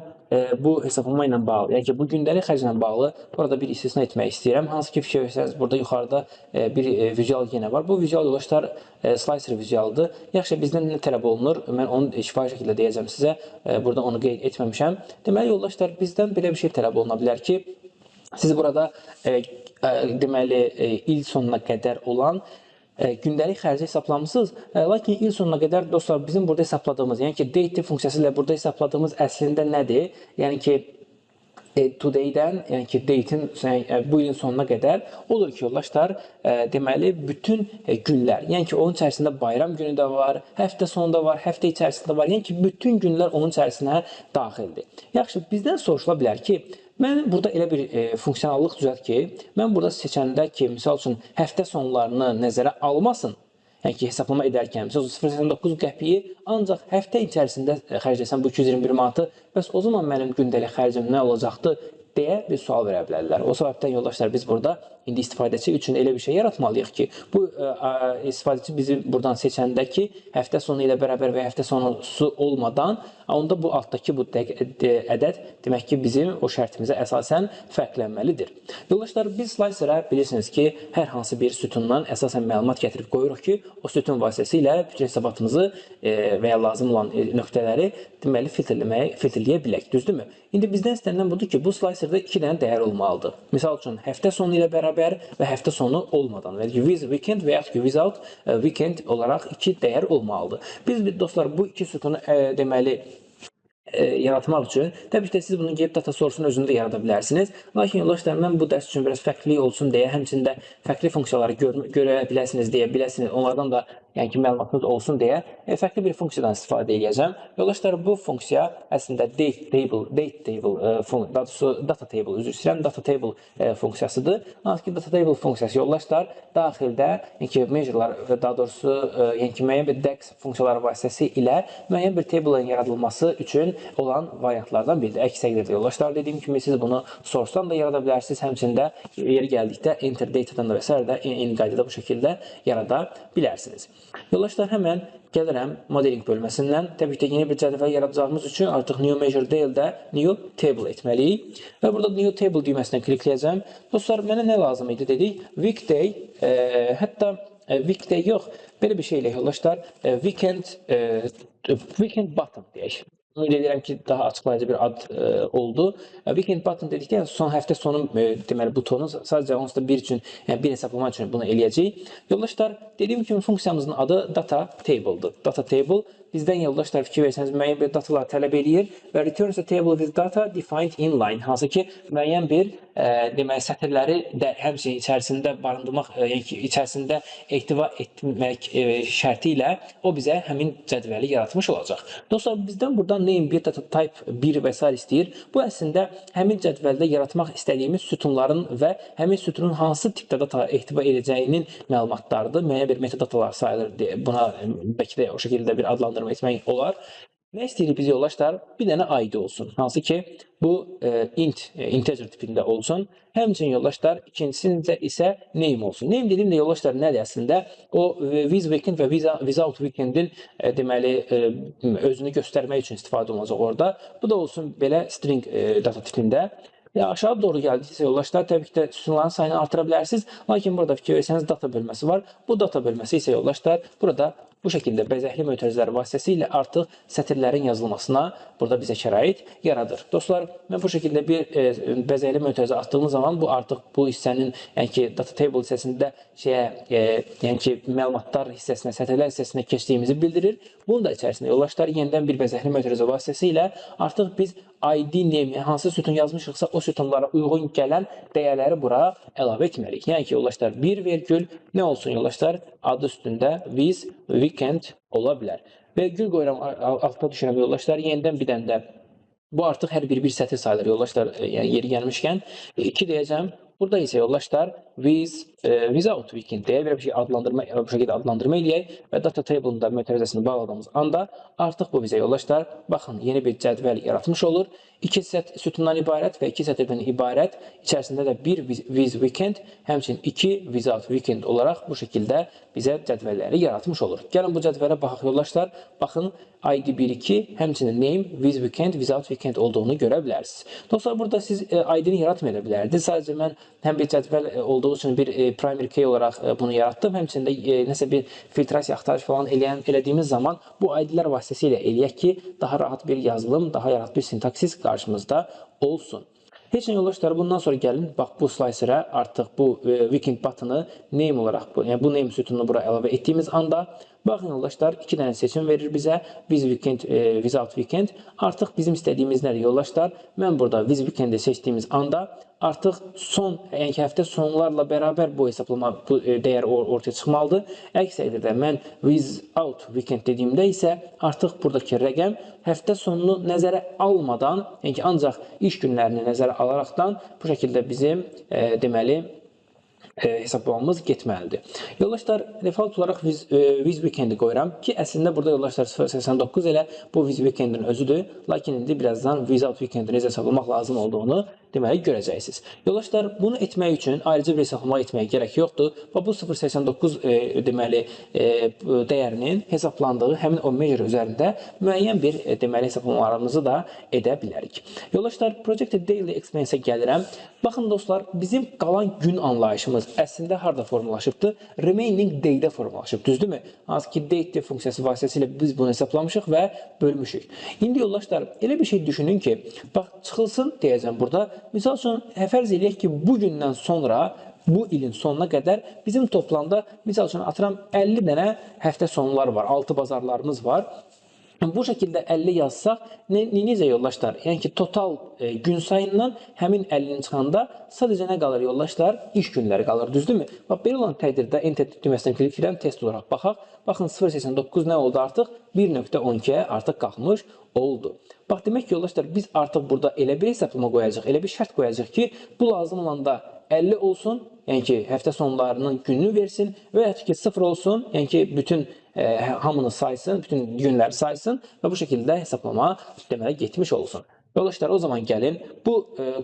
S1: bu hesablama ilə bağlı, yəni ki, bu gündəlik xərclə bağlı burada bir istisna etmək istəyirəm. Hansı ki, fikir versəniz, burada yuxarıda bir vizual yenə var. Bu vizual yoldaşlar slicer vizualıdır. Yaxşı, bizdən nə tələb olunur? Mən onu şifahi şəkildə deyəcəm sizə. Burada onu qeyd etməmişəm. Deməli, yoldaşlar, bizdən belə bir şey tələb oluna bilər ki, siz burada deməli il sonuna qədər olan gündəlik xərci hesablamısınız. Lakin il sonuna qədər dostlar bizim burada hesabladığımız, yəni ki, date funksiyası ilə burada hesabladığımız əslində nədir? Yəni ki, today-dən, yəni ki, date-in, yəni, bu ilin sonuna qədər olur ki, yoldaşlar, deməli bütün günlər, yəni ki, onun içərisində bayram günü də var, həftə sonu da var, həftə içərisində var. Yəni ki, bütün günlər onun içərisinə daxildir. Yaxşı, bizdən soruşula bilər ki, mən burada elə bir funksionallıq düzəlt ki, mən burada seçəndə ki, misal üçün həftə sonlarını nəzərə almasın. Yəni ki, hesablama edərkən, misal üçün 0,89 qəpiyi ancaq həftə içərisində xərcləsəm bu 221 manatı, bəs o zaman mənim gündəlik xərcim nə olacaqdı deyə bir sual verə bilərlər. O səbəbdən yoldaşlar biz burada indi istifadəçi üçün elə bir şey yaratmalıyıq ki, bu istifadəçi bizi buradan seçəndə ki, həftə sonu ilə bərabər və həftə sonusu olmadan, onda bu altdakı bu ədəd demək ki, bizim o şərtimizə əsasən fərqlənməlidir. Yoldaşlar, biz slicerə bilirsiniz ki, hər hansı bir sütundan əsasən məlumat gətirib qoyuruq ki, o sütun vasitəsilə bütün hesabatımızı və ya lazım olan nöqtələri deməli filtrləyə bilək, düzdürmü? İndi bizdən istənilən budur ki, bu slicerdə 2 dənə dəyər olmalıdır. Misal üçün, həftə sonu ilə bərabər və həftə sonu olmadan, və with weekend və yaxud ki, without weekend olaraq 2 dəyər olmalıdır. Biz dostlar bu iki sütunu deməli Yaratmaq üçün təbii ki də siz bunu gedib data source-un özündə yarada bilərsiniz. Lakin yoldaşlar, mən bu dərs üçün biraz fərqli olsun deyə, həmçinin də fərqli funksiyaları görə biləsiniz deyə, biləsiniz, onlardan da yəni ki, məlumatınız olsun deyə fərqli bir funksiyadan istifadə edəcəm. Yoldaşlar, bu funksiya əslində date table, daha doğrusu data table, üzr istəyirəm, data table funksiyasıdır. Hansı ki, data table funksiyası yoldaşlar, daxildə yəni ki, measure'lar, daha doğrusu yəni ki, müəyyən bir DAX funksiyaları vasitəsilə müəyyən bir table'ın yaradılması üçün olan variantlardan biridir. Əks təqdirdə yoldaşlar, dediyim kimi siz bunu source-dan da yarada bilərsiniz, həmçinin də yeri gəldikdə enter data-dan da və sairə də eyni qaydada bu şəkildə yarada bilərsiniz. Yoldaşlar, həmən gəlirəm modeling bölməsindən. Təbii ki də yeni bir cədvəl yaradacağımız üçün artıq new measure deyil də new table etməliyik. Və burada new table düyməsinə klikləyəcəm. Dostlar, mənə nə lazım idi dedik? Weekday, hətta weekday yox, belə bir şey ilə yoldaşlar, weekend button deyək. Ümid edirəm ki, daha açıqlayıcı bir ad oldu. Weekend button dedikdə, yəni son həftə sonu deməli butonu sadəcə onsuz da bir üçün, yəni bir hesablama üçün bunu eləyəcəyik. Yoldaşlar, dediyim kimi funksiyamızın adı data table'dır. Data table bizdən yoldaşlar, fikir versəniz, müəyyən bir datalar tələb eləyir və returns a table with data defined inline, hansı ki müəyyən bir deməli sətirləri də həmçinin içərisində barındırmaq, yəni ki, içərisində ehtiva etmək şərti ilə o bizə həmin cədvəli yaratmış olacaq. Dostlar, bizdən buradan name 1, data type 1 və sair istəyir. Bu əslində həmin cədvəldə yaratmaq istədiyimiz sütunların və həmin sütunun hansı tipdə data ehtiva edəcəyinin məlumatlarıdır. Müəyyən bir metadatalar sayılır. Buna bəlkə də o şəkildə bir adlandırma etmək olar. Nə istəyirik biz yoldaşlar? Bir dənə ID olsun. Hansı ki, bu int, integer tipində olsun. Həmçinin yoldaşlar, ikincisində isə name olsun. Name dediyimdə yoldaşlar, nədir əslində? O with weekend və without weekendin deməli özünü göstərmək üçün istifadə olunacaq orada. Bu da olsun belə string data tipində. Ya aşağı doğru gəldikcə yoldaşlar, təbii ki də sütunların sayını artıra bilərsiniz. Lakin burada fikir versəniz, data bölməsi var. Bu data bölməsi isə yoldaşlar, burada bu şəkildə bəzəkli mötərizələr vasitəsilə artıq sətirlərin yazılmasına burada bizə şərait yaradır. Dostlar, mən bu şəkildə bir bəzəkli mötərizə atdığım zaman bu artıq bu hissənin, yəni ki, data table hissəsində şeyə, yəni ki, məlumatlar hissəsinə, sətirlər hissəsinə keçdiyimizi bildirir. Bunun da içərisində yoldaşlar, yenidən bir bəzəkli mötərizə vasitəsilə artıq biz ID, name, hansı sütun yazmışıqsa o sütunlara uyğun gələn dəyərləri bura əlavə etməliyik. Yəni ki, yoldaşlar, 1 vergül nə olsun yoldaşlar? Adı üstündə with weekend ola bilər. Və gül qoyuram, altına düşürəm yoldaşlar. Yenidən bir dənə də bu artıq hər biri bir sətir sayılır yoldaşlar. Yəni yeri gəlmişkən 2 deyəcəm. Burada isə yoldaşlar, without weekend deyə belə bir şey adlandırma, bu şəkildə adlandırma eləyək və data table-ın da mötərizəsini bağladığımız anda artıq bu bizə yoldaşlar, baxın, yeni bir cədvəl yaratmış olur. İki sütundan ibarət və iki sətirdən ibarət, içərisində də bir with weekend, həmçinin iki without weekend olaraq bu şəkildə bizə cədvəlləri yaratmış olur. Gəlin bu cədvələ baxaq yoldaşlar. Baxın, ID 1 2, həmçinin name, with weekend, without weekend olduğunu görə bilərsiniz. Dostlar, burada siz ID-ni yaratmaya da bilərdiniz. Sadəcə mən həm bir cədvəl olduğu üçün bir primary key olaraq bunu yaratdım. Həmçinin də nəsə bir filtrasiya, axtarış falan elədiyimiz zaman bu ID-lər vasitəsilə eləyək ki, daha rahat bir yazılım, daha rahat bir sintaksis qarşımızda olsun. Heç nə yoldaşlar, bundan sonra gəlin, bax bu slicer'a artıq bu weekend button'ı name olaraq, bu, yəni bu name sütununu bura əlavə etdiyimiz anda, baxın yoldaşlar, iki dənə seçim verir bizə. With weekend, without weekend. Artıq bizim istədiyimiz nədir yoldaşlar? Mən burada with weekend'i seçdiyimiz anda artıq son, yəni ki, həftə sonlarla bərabər bu hesablama, bu dəyər ortaya çıxmalıdır. Əks təqdirdə mən without weekend dediyimdə isə artıq buradakı rəqəm həftə sonunu nəzərə almadan, yəni ki, ancaq iş günlərini nəzərə alaraqdan bu şəkildə bizim deməli hesablamamız getməlidir. Yoldaşlar, default olaraq with weekend-i qoyuram ki, əslində burada yoldaşlar, 0.89 elə bu with weekend-in özüdür. Lakin indi birazdan without weekend-i necə hesablamaq lazım olduğunu deməli görəcəksiniz. Yoldaşlar, bunu etmək üçün ayrıca bir hesablama etməyə gərək yoxdur. Və bu 0.89 deməli dəyərinin hesablandığı həmin o measure üzərində müəyyən bir deməli hesablamalarımızı da edə bilərik. Yoldaşlar, Projected Daily Expense-ə gəlirəm. Baxın dostlar, bizim qalan gün anlayışımız əslində harda formalaşıbdır? Remaining day-də formalaşıb, düzdürmü? Hansı ki, date funksiyası vasitəsilə biz bunu hesablamışıq və bölmüşük. İndi yoldaşlar, elə bir şey düşünün ki, bax çıxılsın deyəcəm burada. Misal üçün, fərz eləyək ki, bu gündən sonra bu ilin sonuna qədər bizim toplamda, misal üçün, atıram 50 dənə həftə sonları var, 6 bazarlarımız var. Bu şəkildə 50 yazsaq, necə yoldaşlar? Yəni ki, total gün sayından həmin 50-ni çıxanda sadəcə nə qalır yoldaşlar? İş günləri qalır, düzdürmü? Bax, belə olan təqdirdə Enter düyməsindən klik edirəm, test olaraq baxaq. Baxın, 0.89 nə oldu artıq? 1.12-yə artıq qalxmış oldu. Bax, demək ki, yoldaşlar, biz artıq burada elə bir hesablama qoyacaq, elə bir şərt qoyacaq ki, bu lazım olanda 50 olsun, yəni ki, həftə sonlarının gününü versin və ya ki, 0 olsun, yəni ki, bütün hamını saysın, bütün günləri saysın və bu şəkildə hesablama deməli getmiş olsun. Yoldaşlar, o zaman gəlin bu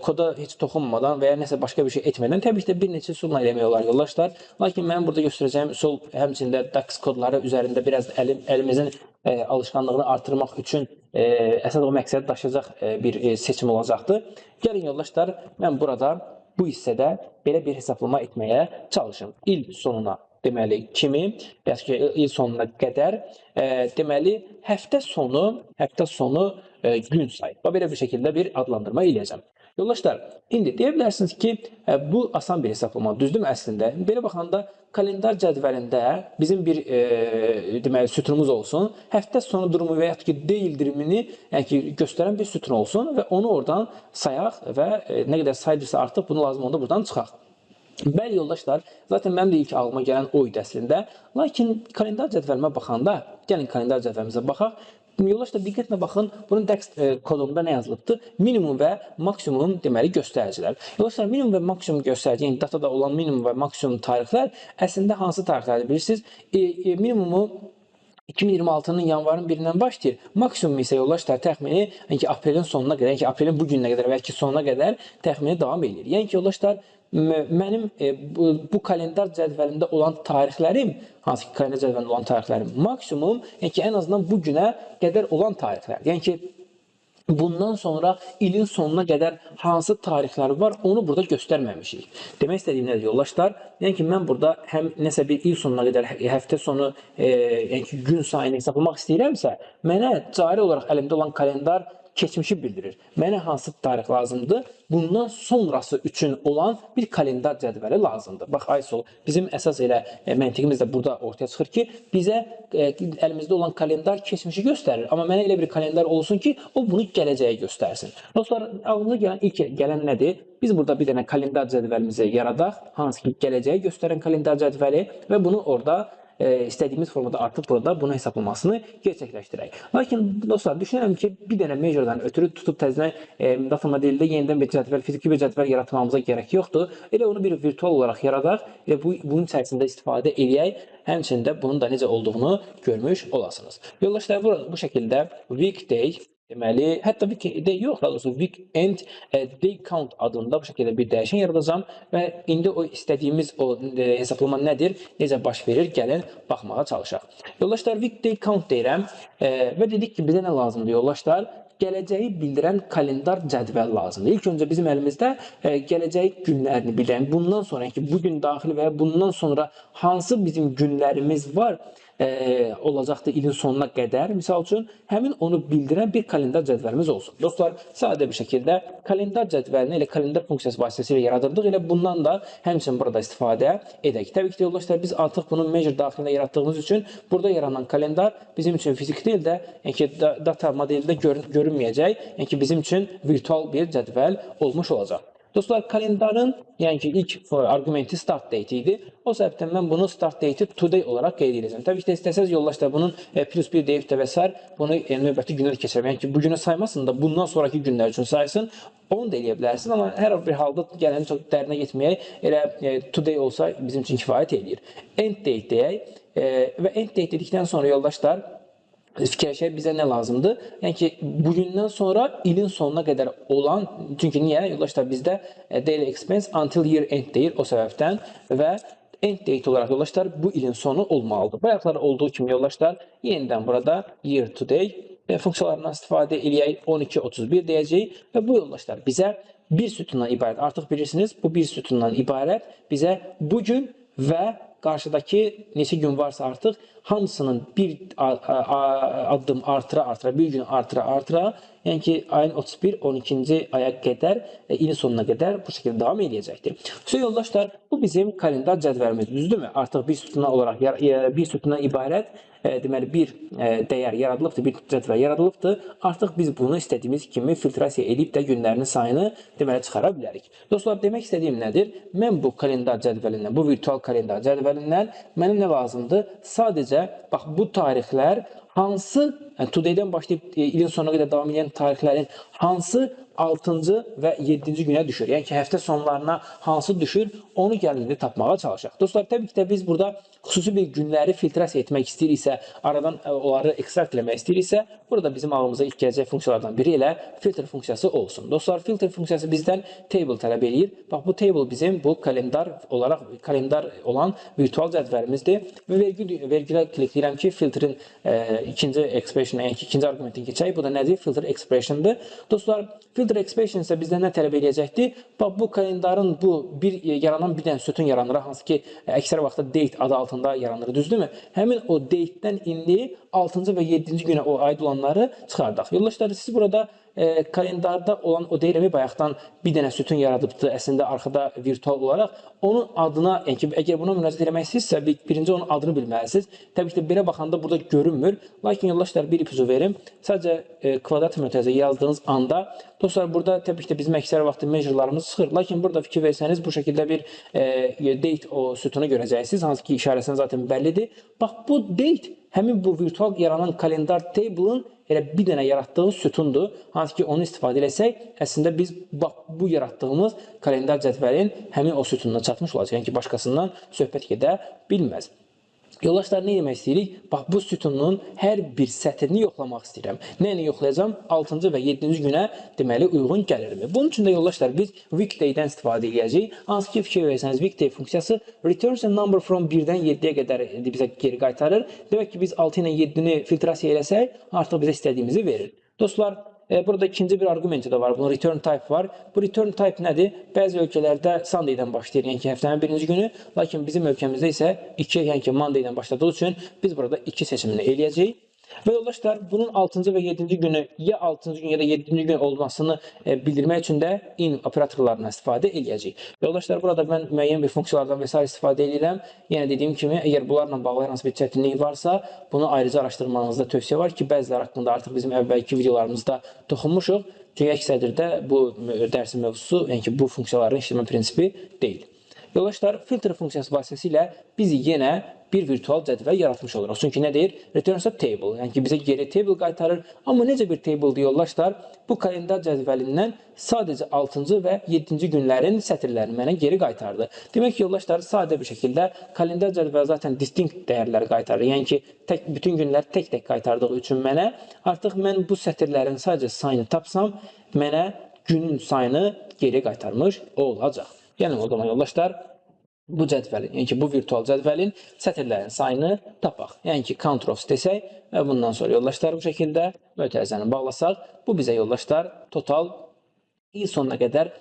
S1: koda heç toxunmadan və ya nəsə başqa bir şey etmədən, təbii ki də bir neçə üsulla eləmək olar yoldaşlar. Lakin mənim burada göstərəcəyim üsul həmçinin də DAX kodları üzərində biraz əlimizin alışqanlığını artırmaq üçün əsas o məqsədi daşıyacaq bir seçim olacaqdır. Gəlin yoldaşlar, mən burada bu hissədə belə bir hesablama etməyə çalışım. İl sonuna deməli kimi, yəni ki, il sonuna qədər deməli həftə sonu gün sayı. Bax, belə bir şəkildə bir adlandırma eləyəcəm. Yoldaşlar, indi deyə bilərsiniz ki, bu asan bir hesablama, düzdürmü əslində? Belə baxanda kalendar cədvəlində bizim bir deməli sütunumuz olsun. Həftə sonu durumu və yaxud ki, deyildirimini, yəni ki, göstərən bir sütun olsun və onu oradan sayaq və nə qədər saydırsa artıq bunu lazım olanda buradan çıxaq. Bəli yoldaşlar, zaten mənim də ilk ağlıma gələn o idi əslində. Lakin kalendar cədvəlimə baxanda, gəlin kalendar cədvəlimizə baxaq. Yoldaşlar, diqqətlə baxın, bunun DAX kodunda nə yazılıbdır? Minimum və maksimum deməli göstəricilər. Yoldaşlar, minimum və maksimum göstərici, yəni datada olan minimum və maksimum tarixlər əslində hansı tarixlərdir bilirsiniz? Minimumu 2026-nın yanvarın 1-dən başlayır. Maksimum isə yoldaşlar, təxmini, yəni ki, aprelin sonuna qədər, yəni ki, aprelin bu gününə qədər, bəlkə sonuna qədər təxmini davam edir. Yəni ki, yoldaşlar, mənim bu kalendar cədvəlində olan tarixlərim, hansı ki, kalendar cədvəlində olan tarixlərim maksimum, yəni ki, ən azından bu günə qədər olan tarixlər. Yəni ki, bundan sonra ilin sonuna qədər hansı tarixlər var, onu burada göstərməmişik. Demək istədiyim nədir yoldaşlar? Yəni ki, mən burada həm nəsə bir il sonuna qədər həftə sonu, yəni ki, gün sayını hesablamaq istəyirəmsə, mənə cari olaraq əlimdə olan kalendar keçmişi bildirir. Mənə hansı tarix lazımdır? Bundan sonrası üçün olan bir kalendar cədvəli lazımdır. Bax, Aysol, bizim əsas elə məntiqimiz də burada ortaya çıxır ki, bizə əlimizdə olan kalendar keçmişi göstərir. Amma mənə elə bir kalendar olsun ki, o bunu gələcəyə göstərsin. Dostlar, ağlınıza gələn ilk gələn nədir? Biz burada bir dənə kalendar cədvəlimizi yaradaq, hansı ki, gələcəyi göstərən kalendar cədvəli və bunu orada istədiyimiz formada artıq burada bunu hesablamasını gerçəkləşdirək. Lakin dostlar, düşünürəm ki, bir dənə measure-dan ötürü tutub təzədən data modelində yenidən bir cədvəl, fiziki bir cədvəl yaratmamıza gərək yoxdur. Elə onu bir virtual olaraq yaradaq və bunun içərisində istifadə eləyək. Həmçinin də bunun da necə olduğunu görmüş olasınız. Yoldaşlar, burada bu şəkildə weekday, deməli, hətta weekday yox, daha doğrusu weekend day count adında bu şəkildə bir dəyişən yaradacağam və indi o istədiyimiz o hesablama nədir, necə baş verir, gəlin baxmağa çalışaq. Yoldaşlar, weekday count deyirəm və dedik ki, bizə nə lazımdır yoldaşlar? Gələcəyi bildirən kalendar cədvəl lazımdır. İlk öncə bizim əlimizdə gələcək günlərini bildirən, bundan sonraki, bu gün daxil və ya bundan sonra hansı bizim günlərimiz var, olacaqdır ilin sonuna qədər. Misal üçün, həmin onu bildirən bir kalendar cədvəlimiz olsun. Dostlar, sadə bir şəkildə kalendar cədvəlini elə kalendar funksiyası vasitəsilə yaradırdıq. Elə bundan da həmçinin burada istifadə edək. Təbii ki, yoldaşlar, biz artıq bunu measure daxilində yaratdığımız üçün burada yaranan kalendar bizim üçün fiziki deyil də, yəni ki, data modelində görünməyəcək. Yəni ki, bizim üçün virtual bir cədvəl olmuş olacaq. Dostlar, kalendarın, yəni ki, ilk arqumenti start date idi. O səbəbdən mən bunu start date-i today olaraq qeyd edəcəm. Təbii ki də istəsəz yoldaşlar, bunun plus 1 deyib də və sair bunu növbəti günə də keçirəm. Yəni ki, bu günə saymasın da bundan sonraki günlər üçün saysın. Onu da eləyə bilərsin, amma hər bir halda gələn çox dərinə getməyək. Elə today olsa bizim üçün kifayət eləyir. End date deyək və end date dedikdən sonra yoldaşlar, fikirləşək, bizə nə lazımdır? Yəni ki, bugündən sonra ilin sonuna qədər olan, çünki niyə? Yoldaşlar, bizdə daily expense until year end deyir o səbəbdən və end date olaraq yoldaşlar, bu ilin sonu olmalıdır. Bayaqlar olduğu kimi yoldaşlar, yenidən burada year today funksiyalarından istifadə eləyək, 12.31 deyəcəyik və bu yoldaşlar, bizə bir sütundan ibarət, artıq bilirsiniz, bu bir sütundan ibarət bizə bu gün və qarşıdakı neçə gün varsa artıq hamısının bir addım artıra artıra, bir gün artıra artıra, yəni ki, ayın 31, 12-ci aya qədər, ilin sonuna qədər bu şəkildə davam eləyəcəkdir. Sonra yoldaşlar, bu bizim kalendar cədvəlimiz, düzdürmü? Artıq bir sütuna olaraq, bir sütundan ibarət deməli bir dəyər yaradılıbdır, bir cədvəl yaradılıbdır. Artıq biz bunu istədiyimiz kimi filtrasiya edib də günlərinin sayını deməli çıxara bilərik. Dostlar, demək istədiyim nədir? Mən bu kalendar cədvəlindən, bu virtual kalendar cədvəlindən mənə nə lazımdır? Sadəcə bax bu tarixlər hansı, yəni today-dən başlayıb ilin sonuna qədər davam edən tarixlərin hansı 6-cı və 7-ci günə düşür. Yəni ki, həftə sonlarına hansı düşür, onu gəlin indi tapmağa çalışaq. Dostlar, təbii ki də biz burada xüsusi bir günləri filtrasiya etmək istəyiriksə, aradan onları ekstrakt eləmək istəyiriksə, burada bizim ağlımıza ilk gələcək funksiyalardan biri elə filter funksiyası olsun. Dostlar, filter funksiyası bizdən table tələb eləyir. Bax, bu table bizim bu kalendar olaraq kalendar olan virtual cədvəlimizdir və vergülə klikləyirəm ki, filtrin ikinci expression, yəni ki, ikinci arqumentin keçək. Bu da nədir? Filter expression'dır. Dostlar, filter expression isə bizdən nə tələb eləyəcəkdir? Bax, bu kalendarın bu bir yaranan bir dənə sütun yaranır, hansı ki, əksər vaxtda date adı altında yaranır, düzdürmü? Həmin o date-dən indi 6-cı və 7-ci günə o aid olanları çıxardaq. Yoldaşlar, siz burada kalendarda olan o deyirəm, bayaqdan bir dənə sütun yaradıbdı əslində arxada virtual olaraq. Onun adına, yəni ki, əgər buna müraciət eləmək istəyirsinizsə, birinci onun adını bilməlisiniz. Təbii ki də belə baxanda burada görünmür. Lakin yoldaşlar, bir ipucu verim. Sadəcə kvadrat mötərizə yazdığınız anda dostlar, burada təbii ki də bizim əksər vaxtı measure'larımız çıxır. Lakin burada fikir versəniz bu şəkildə bir date o sütunu görəcəksiniz. Hansı ki işarəsindən zaten bəllidir. Bax, bu date həmin bu virtual yaranan kalendar table'ın elə bir dənə yaratdığı sütundur. Hansı ki onu istifadə eləsək, əslində biz bax bu yaratdığımız kalendar cədvəlin həmin o sütununa çatmış olacaq. Yəni ki, başqasından söhbət gedə bilməz. Yoldaşlar, nə demək istəyirik? Bax, bu sütunun hər bir sətrini yoxlamaq istəyirəm. Nə ilə yoxlayacağam? 6-cı və 7-ci günə deməli uyğun gəlirmi? Bunun üçün də yoldaşlar, biz weekday-dən istifadə edəcəyik. Hansı ki, fikir versəniz, weekday funksiyası returns a number from 1-dən 7-yə qədər bizə geri qaytarır. Demək ki, biz 6 ilə 7-ni filtrasiya eləsək, artıq bizə istədiyimizi verir. Dostlar, burada ikinci bir arqumenti də var. Bunun return type var. Bu return type nədir? Bəzi ölkələrdə Sunday-dən başlayır, yəni ki, həftənin birinci günü. Lakin bizim ölkəmizdə isə 2, yəni ki, Monday-dən başladığı üçün biz burada 2 seçimini eləyəcəyik. Və yoldaşlar, bunun 6-cı və 7-ci günü ya 6-cı gün ya da 7-ci gün olmasını bildirmək üçün də in operatorlarından istifadə eləyəcəyik. Yoldaşlar, burada mən müəyyən bir funksiyalardan və sair istifadə edirəm. Yenə dediyim kimi, əgər bunlarla bağlı hər hansı bir çətinlik varsa, bunu ayrıca araşdırmanızda tövsiyə var ki, bəziləri haqqında artıq bizim əvvəlki videolarımızda toxunmuşuq. Çünki əks təqdirdə bu dərsin mövzusu, yəni ki, bu funksiyaların işləmə prinsipi deyil. Yoldaşlar, filter funksiyası vasitəsilə biz yenə bir virtual cədvəl yaratmış oluruq. Çünki nə deyir? Returns a table. Yəni ki, bizə geri table qaytarır. Amma necə bir table'dır yoldaşlar? Bu kalendar cədvəlindən sadəcə 6-cı və 7-ci günlərin sətirlərini mənə geri qaytardı. Demək ki, yoldaşlar, sadə bir şəkildə kalendar cədvəli zaten distinct dəyərləri qaytarır. Yəni ki, bütün günlər tək-tək qaytardığı üçün mənə artıq mən bu sətirlərin sadəcə sayını tapsam, mənə günün sayını geri qaytarmış olacaq. Yəni o zaman yoldaşlar, bu cədvəlin, yəni ki, bu virtual cədvəlin sətirlərin sayını tapaq. Yəni ki, count rows desək və bundan sonra yoldaşlar, bu şəkildə mötərizəni bağlasaq, bu bizə yoldaşlar total il sonuna qədər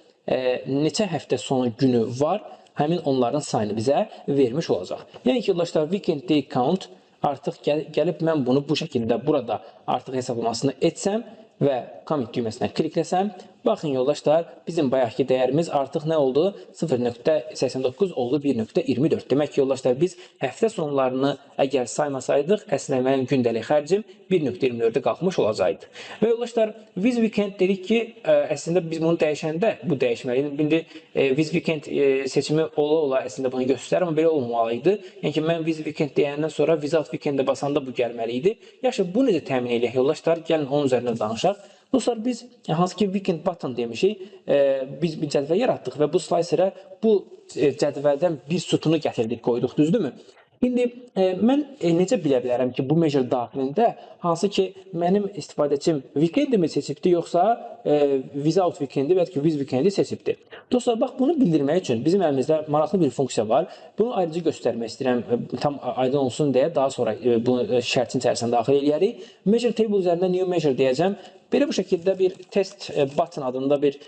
S1: neçə həftə sonu günü var, həmin onların sayını bizə vermiş olacaq. Yəni ki, yoldaşlar, weekend day count artıq gəlib mən bunu bu şəkildə burada artıq hesablamasını etsəm və commit düyməsinə klikləsəm, baxın yoldaşlar, bizim bayaqki dəyərimiz artıq nə oldu? 0.89 oldu 1.24. Demək ki, yoldaşlar, biz həftə sonlarını əgər saymasaydıq, əslində mənim gündəlik xərcim 1.24-ə qalxmış olacaqdı. Və yoldaşlar, with weekend dedik ki, əslində biz bunu dəyişəndə bu dəyişməli. İndi with weekend seçimi ola-ola əslində bunu göstərir, amma belə olmamalı idi. Yəni ki, mən with weekend deyəndən sonra without weekend-ə basanda bu gəlməli idi. Yaxşı, bu necə təmin eləyək yoldaşlar? Gəlin onun üzərində danışaq. Dostlar, biz hansı ki weekend button demişik, biz bir cədvəl yaratdıq və bu slicerə bu cədvəldən bir sütunu gətirdik, qoyduq, düzdürmü? İndi mən necə bilə bilərəm ki, bu measure daxilində hansı ki mənim istifadəçim weekend-mi seçibdi, yoxsa without weekend-i və ya ki with weekend-i seçibdi? Dostlar, bax bunu bildirmək üçün bizim əlimizdə maraqlı bir funksiya var. Bunu ayrıca göstərmək istəyirəm, tam aydın olsun deyə daha sonra bunu şərtin içərisinə daxil eləyərik. Measure table üzərində new measure deyəcəm. Belə bu şəkildə bir test button adında bir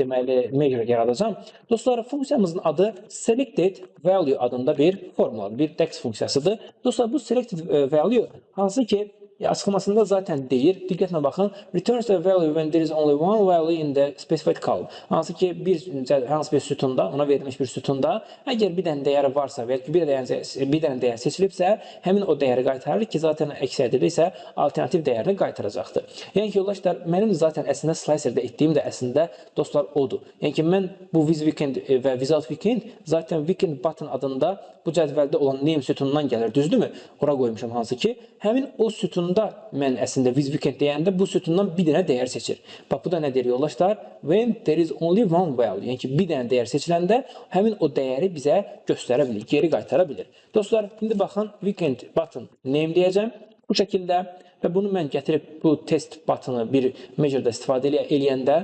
S1: deməli measure yaradacağam. Dostlar, funksiyamızın adı selected value adında bir formuladır, bir DAX funksiyasıdır. Dostlar, bu selected value hansı ki Açıqlamasında zaten deyir, diqqətlə baxın, returns a value when there is only one value in the specified column. Hansı ki, hansı bir sütunda, ona verilmiş bir sütunda, əgər bir dənə dəyər varsa və ya ki, bir dənə dəyər seçilibsə, həmin o dəyəri qaytarır ki, zaten əks təqdirdə isə alternativ dəyərini qaytaracaqdır. Yəni ki, yoldaşlar, mənim zaten əslində slicer'da etdiyim də əslində dostlar odur. Yəni ki, mən bu with weekend və without weekend zaten weekend button adında bu cədvəldə olan name sütunundan gəlir, düzdürmü? Ora qoymuşam hansı ki, həmin o sütunda mən əslində with weekend deyəndə bu sütundan bir dənə dəyər seçir. Bax, bu da nə deyir yoldaşlar? When there is only one value, yəni ki, bir dənə dəyər seçiləndə həmin o dəyəri bizə göstərə bilir, geri qaytara bilir. Dostlar, indi baxın, weekend button name deyəcəm bu şəkildə və bunu mən gətirib bu test button'ı bir measure'da istifadə eləyəndə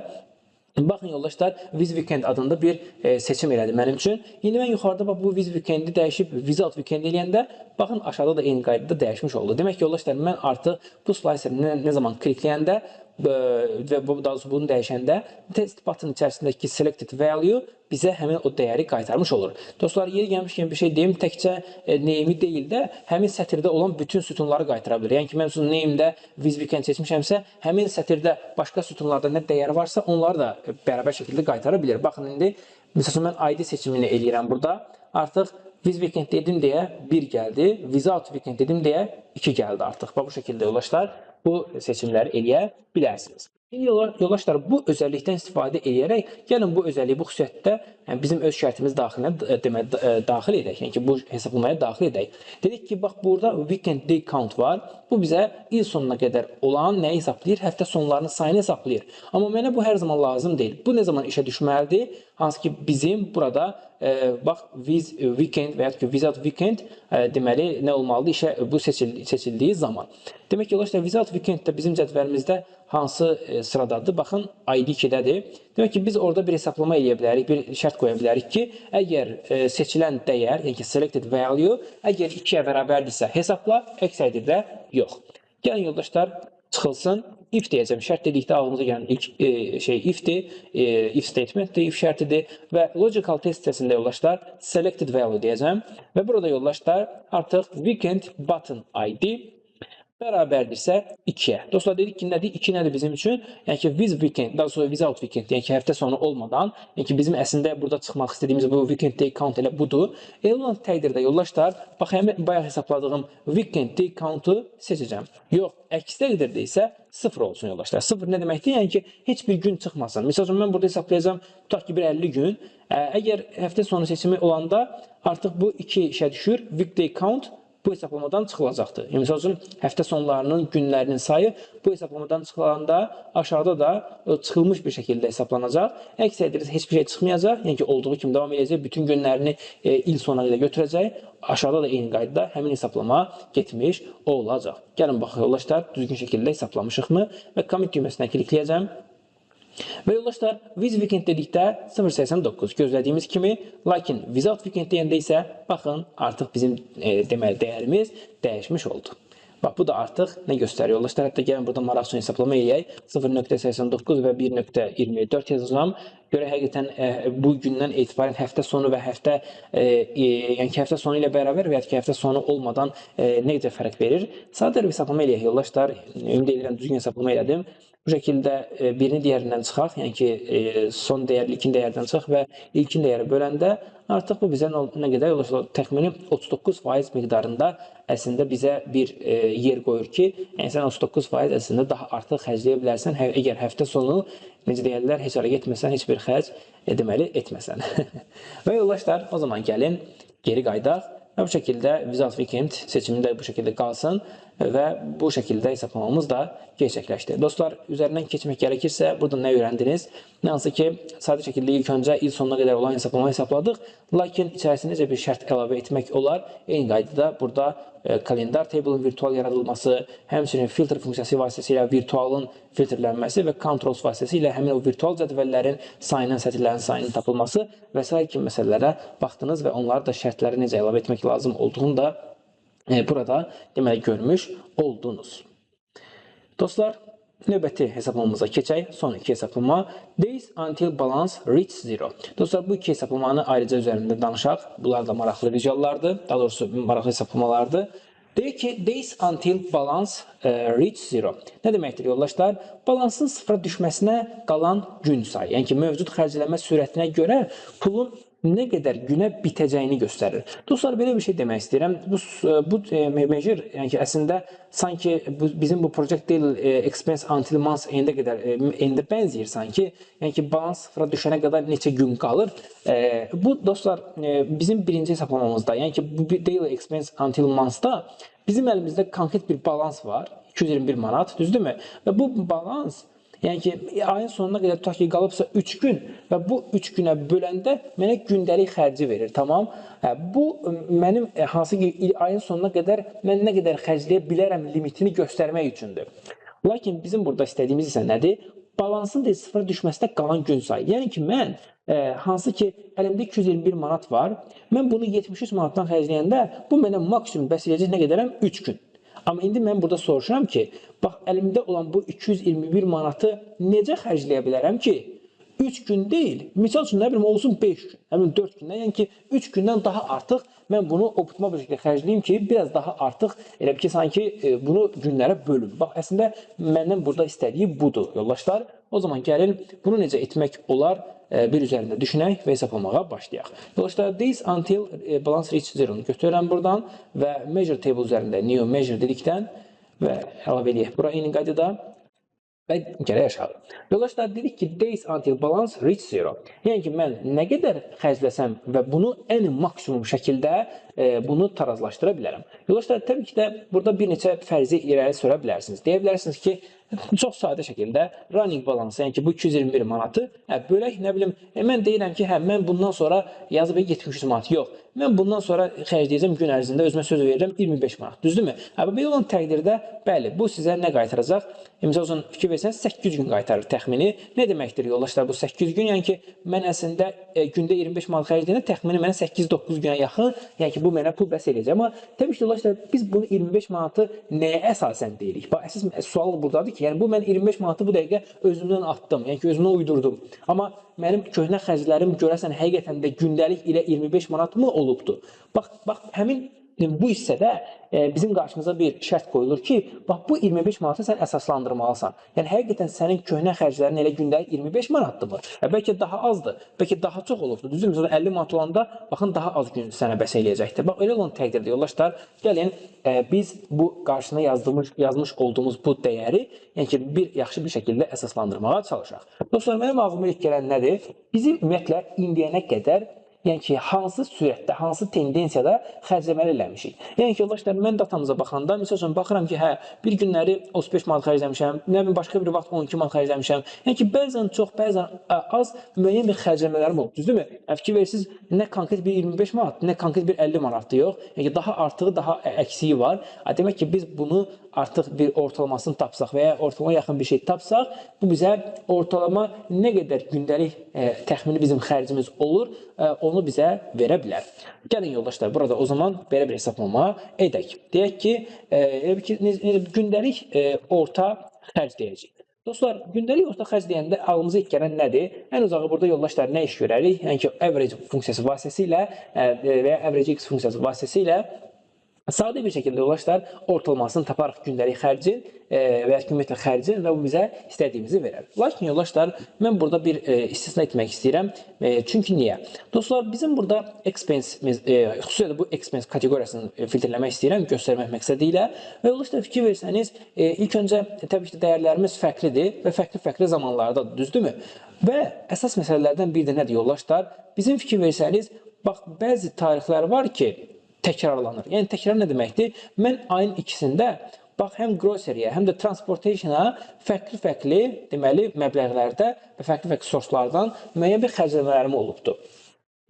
S1: baxın yoldaşlar, with weekend adında bir seçim elədi mənim üçün. İndi mən yuxarıda bax bu with weekend'i dəyişib without weekend eləyəndə baxın aşağıda da eyni qaydada dəyişmiş oldu. Demək ki, yoldaşlar, mən artıq bu slicer nə zaman klikləyəndə və bu daha doğrusu bunu dəyişəndə test button içərisindəki selected value bizə həmin o dəyəri qaytarmış olur. Dostlar, yeri gəlmişkən bir şey deyim, təkcə name'i deyil də həmin sətirdə olan bütün sütunları qaytara bilir. Yəni ki, mən məsələn name'də with weekend seçmişəmsə, həmin sətirdə başqa sütunlarda nə dəyər varsa, onları da bərabər şəkildə qaytara bilir. Baxın indi, məsələn mən ID seçimini eləyirəm burada. Artıq with weekend dedim deyə 1 gəldi, without weekend dedim deyə 2 gəldi artıq. Bax bu şəkildə yoldaşlar, bu seçimləri eləyə bilərsiniz. İndi yoldaşlar, bu özəllikdən istifadə edərək gəlin bu özəlliyi, bu xüsusiyyətdə yəni bizim öz şərtimiz daxilinə deməli daxil edək. Yəni ki, bu hesablamaya daxil edək. Dedik ki, bax burada weekend day count var. Bu bizə il sonuna qədər olan nəyi hesablayır? Həftə sonlarının sayını hesablayır. Amma mənə bu hər zaman lazım deyil. Bu nə zaman işə düşməlidir? Hansı ki, bizim burada bax with weekend və ya ki without weekend deməli nə olmalıdır? İşə bu seçildiyi zaman. Demək ki, yoldaşlar, without weekend də bizim cədvəlimizdə hansı sıradadır? Baxın, ID 2-dədir. Demək ki, biz orada bir hesablama eləyə bilərik, bir şərt qoya bilərik ki, əgər seçilən dəyər, yəni ki, selected value əgər 2-yə bərabərdirsə hesabla, əks təqdirdə yox. Gəlin yoldaşlar, çıxılsın. If deyəcəm. Şərt dedikdə ağlımıza gələn ilk şey if'dir, if statement'dir, if şərtidir və logical test hissəsində yoldaşlar selected value deyəcəm və burada yoldaşlar artıq weekend button ID bərabərdirsə 2-yə. Dostlar, dedik ki, nədir? 2 nədir bizim üçün? Yəni ki, with weekend, daha sonra without weekend, yəni ki, həftə sonu olmadan, yəni ki, bizim əslində burada çıxmaq istədiyimiz bu weekend day count elə budur. Elə olan təqdirdə yoldaşlar, bax həmin bayaq hesabladığım weekend day count-u seçəcəm. Yox, əks təqdirdə isə 0 olsun yoldaşlar. 0 nə deməkdir? Yəni ki, heç bir gün çıxmasın. Məsəl üçün mən burada hesablayacağam, tutaq ki, bir 50 gün. Əgər həftə sonu seçimi olanda artıq bu iki işə düşür. Weekday count bu hesablamadan çıxılacaqdır. Yəni, məsəl üçün, həftə sonlarının günlərinin sayı bu hesablamadan çıxılanda aşağıda da çıxılmış bir şəkildə hesablanacaq. Əks təqdirdə heç bir şey çıxmayacaq. Yəni ki, olduğu kimi davam edəcək. Bütün günlərini il sonuna qədər götürəcək. Aşağıda da eyni qaydada həmin hesablama getmiş olacaq. Gəlin baxaq yoldaşlar, düzgün şəkildə hesablamışıqmı? Və commit düyməsinə klikləyəcəm. Və yoldaşlar, with weekend dedikdə 0.89 gözlədiyimiz kimi, lakin without weekend deyəndə isə baxın, artıq bizim deməli dəyərimiz dəyişmiş oldu. Bax, bu da artıq nə göstərir yoldaşlar? Hətta gəlin burada maraq üçün hesablama eləyək. 0.89 və 1.24 yazacağam. Görək həqiqətən bu gündən etibarən həftə sonu və həftə yəni ki, həftə sonu ilə bərabər və ya ki, həftə sonu olmadan nə qədər fərq verir? Sadə bir hesablama eləyək yoldaşlar. Ümid edirəm düzgün hesablama elədim. Bu şəkildə birini digərindən çıxaq, yəni ki, son dəyər ilkin dəyərdən çıxaq və ilkin dəyərə böləndə artıq bu bizə nə qədər yoldaşlar, təxmini 39% miqdarında əslində bizə bir yer qoyur ki, yəni sən 39% əslində daha artıq xərcləyə bilərsən, əgər həftə sonu, necə deyərlər, heç hara getməsən, heç bir xərc deməli etməsən. Və yoldaşlar, o zaman gəlin geri qayıdaq və bu şəkildə without weekend seçimi də bu şəkildə qalsın və bu şəkildə hesablamamız da gerçəkləşdi. Dostlar, üzərindən keçmək gərəkirsə, burada nə öyrəndiniz? Hansı ki, sadə şəkildə ilk öncə il sonuna qədər olan hesablama hesabladıq, lakin içərisində necə bir şərt əlavə etmək olar? Eyni qaydada burada kalendar table'ın virtual yaradılması, həmçinin filter funksiyası vasitəsilə virtualın filtrlənməsi və controls vasitəsilə həmin o virtual cədvəllərin sayının, sətirlərin sayının tapılması və sair kimi məsələlərə baxdınız və onları da şərtləri necə əlavə etmək lazım olduğunu da burada deməli görmüş oldunuz. Dostlar, növbəti hesablamamıza keçək. Son iki hesablama. Days until balance reach zero. Dostlar, bu iki hesablamanı ayrıca üzərində danışaq. Bunlar da maraqlı vizuallardır. Daha doğrusu maraqlı hesablamalardır. Deyir ki, days until balance reach zero. Nə deməkdir yoldaşlar? Balansın sıfıra düşməsinə qalan gün sayı. Yəni ki, mövcud xərcləmə sürətinə görə pulun nə qədər günə bitəcəyini göstərir. Dostlar, belə bir şey demək istəyirəm. Bu measure, yəni ki, əslində sanki bizim bu project daily expense until month end-ə qədər end-ə bənzəyir sanki. Yəni ki, balans sıfıra düşənə qədər neçə gün qalır. Bu dostlar, bizim birinci hesablamamızda, yəni ki, bu daily expense until month-da bizim əlimizdə konkret bir balans var. 221 manat, düzdürmü? Və bu balans, yəni ki, ayın sonuna qədər tutaq ki, qalıbsa 3 gün və bu 3 günə böləndə mənə gündəlik xərci verir, tamam? Bu mənim hansı ki, ayın sonuna qədər mən nə qədər xərcləyə bilərəm limitini göstərmək üçündür. Lakin bizim burada istədiyimiz isə nədir? Balansın da sıfıra düşməsinə qalan gün sayı. Yəni ki, mən hansı ki, əlimdə 221 manat var, mən bunu 73 manatdan xərcləyəndə bu mənə maksimum bəs eləyəcək nə qədərəm? 3 gün. Amma indi mən burada soruşuram ki, bax, əlimdə olan bu 221 manatı necə xərcləyə bilərəm ki, 3 gün deyil, misal üçün, nə bilim, olsun 5 gün, nə bilim, 4 gündən, yəni ki, 3 gündən daha artıq mən bunu optimal bir şəkildə xərcləyim ki, biraz daha artıq, elə bir ki, sanki bunu günlərə bölüm. Bax, əslində, məndən burada istədiyi budur, yoldaşlar. O zaman gəlin, bunu necə etmək olar, bir üzərində düşünək və hesablamağa başlayaq. Yoldaşlar, days until balance reach zero-nu götürürəm buradan və measure table üzərində new measure dedikdən və əlavə eləyək bura eyni qaydada və gələk aşağı. Yoldaşlar, dedik ki, days until balance reach zero. Yəni ki, mən nə qədər xərcləsəm və bunu ən maksimum şəkildə bunu tarazlaşdıra bilərəm. Yoldaşlar, təbii ki də burada bir neçə fərzi irəli sürə bilərsiniz. Deyə bilərsiniz ki, çox sadə şəkildə running balance, yəni ki, bu 221 manatı bölək, nə bilim, mən deyirəm ki, mən bundan sonra yazıb 73 manat, yox, mən bundan sonra xərcləyəcəm gün ərzində, özümə söz verirəm 25 manat, düzdürmü? Belə olan təqdirdə, bəli, bu sizə nə qaytaracaq? Misal üçün, fikir versəniz, 8 gün qaytarır təxmini. Nə deməkdir yoldaşlar bu 8 gün? Yəni ki, mən əslində gündə 25 manat xərcləyəndə təxmini mənə 8-9 günə yaxın, yəni ki, bu mənə pul bəs eləyəcək. Amma təbii ki, yoldaşlar, biz bunu 25 manatı nəyə əsasən deyirik? Bax, əsas sual buradadır ki, yəni bu mən 25 manatı bu dəqiqə özümdən atdım, yəni ki, özümdən uydurdum. Amma mənim köhnə xərclərim görəsən həqiqətən də gündəlik ilə 25 manat mı olubdu? Bax, həmin bu hissədə bizim qarşımıza bir şərt qoyulur ki, bax, bu 25 manatı sən əsaslandırmalısan. Yəni, həqiqətən sənin köhnə xərclərin elə gündəlik 25 manatdırmı? Bəlkə daha azdır, bəlkə daha çox olubdur. Düzdür, məsələn, 50 manat olanda, baxın, daha az gün sənə bəs eləyəcəkdir. Bax, elə olan təqdirdə yoldaşlar, gəlin, biz bu qarşına yazmış olduğumuz bu dəyəri, yəni ki, bir yaxşı bir şəkildə əsaslandırmağa çalışaq. Dostlar, mənim ağlıma ilk gələn nədir? Bizim ümumiyyətlə indiyənə qədər, yəni ki, hansı sürətdə, hansı tendensiyada xərcləməli eləmişik. Yəni ki, yoldaşlar, mən datamıza baxanda, misal üçün, baxıram ki, bir günləri 35 manat xərcləmişəm, nə bilim, başqa bir vaxt 12 manat xərcləmişəm. Yəni ki, bəzən çox, bəzən az müəyyən bir xərcləmələrim olub, düzdürmü? Yəni, fikir verirsiniz, nə konkret bir 25 manat, nə konkret bir 50 manatdır, yox. Yəni ki, daha artığı, daha əksiyi var. Demək ki, biz bunu artıq bir ortalamasını tapsaq və ya ortalama yaxın bir şey tapsaq, bu bizə ortalama nə qədər gündəlik təxmini bizim xərcimiz olur, onu bizə verə bilər. Gəlin yoldaşlar, burada o zaman belə bir hesablama edək. Deyək ki, elə bir ki, gündəlik orta xərc deyəcəyik. Dostlar, gündəlik orta xərc deyəndə ağlımıza ilk gələn nədir? Ən uzağı burada yoldaşlar nə iş görərik? Yəni ki, average funksiyası vasitəsilə və ya average x funksiyası vasitəsilə sadə bir şəkildə yoldaşlar ortalamasını taparıq gündəlik xərcin və ya ümumiyyətlə xərcin və bu bizə istədiyimizi verər. Lakin yoldaşlar, mən burada bir istisna etmək istəyirəm. Çünki niyə? Dostlar, bizim burada expense-imiz, xüsusilə də bu expense kateqoriyasını filtrləmək istəyirəm, göstərmək məqsədi ilə. Və yoldaşlar, fikir versəniz, ilk öncə təbii ki, dəyərlərimiz fərqlidir və fərqli-fərqli zamanlardadır, düzdürmü? Və əsas məsələlərdən biri də nədir yoldaşlar? Bizim fikir versəniz, bax, bəzi tarixlər var ki, təkrarlanır. Yəni, təkrar nə deməkdir? Mən ayın ikisində, bax, həm grocery-yə, həm də transportation-a fərqli-fərqli, deməli, məbləğlərdə və fərqli-fərqli source-lardan müəyyən bir xərcləmələrim olubdur.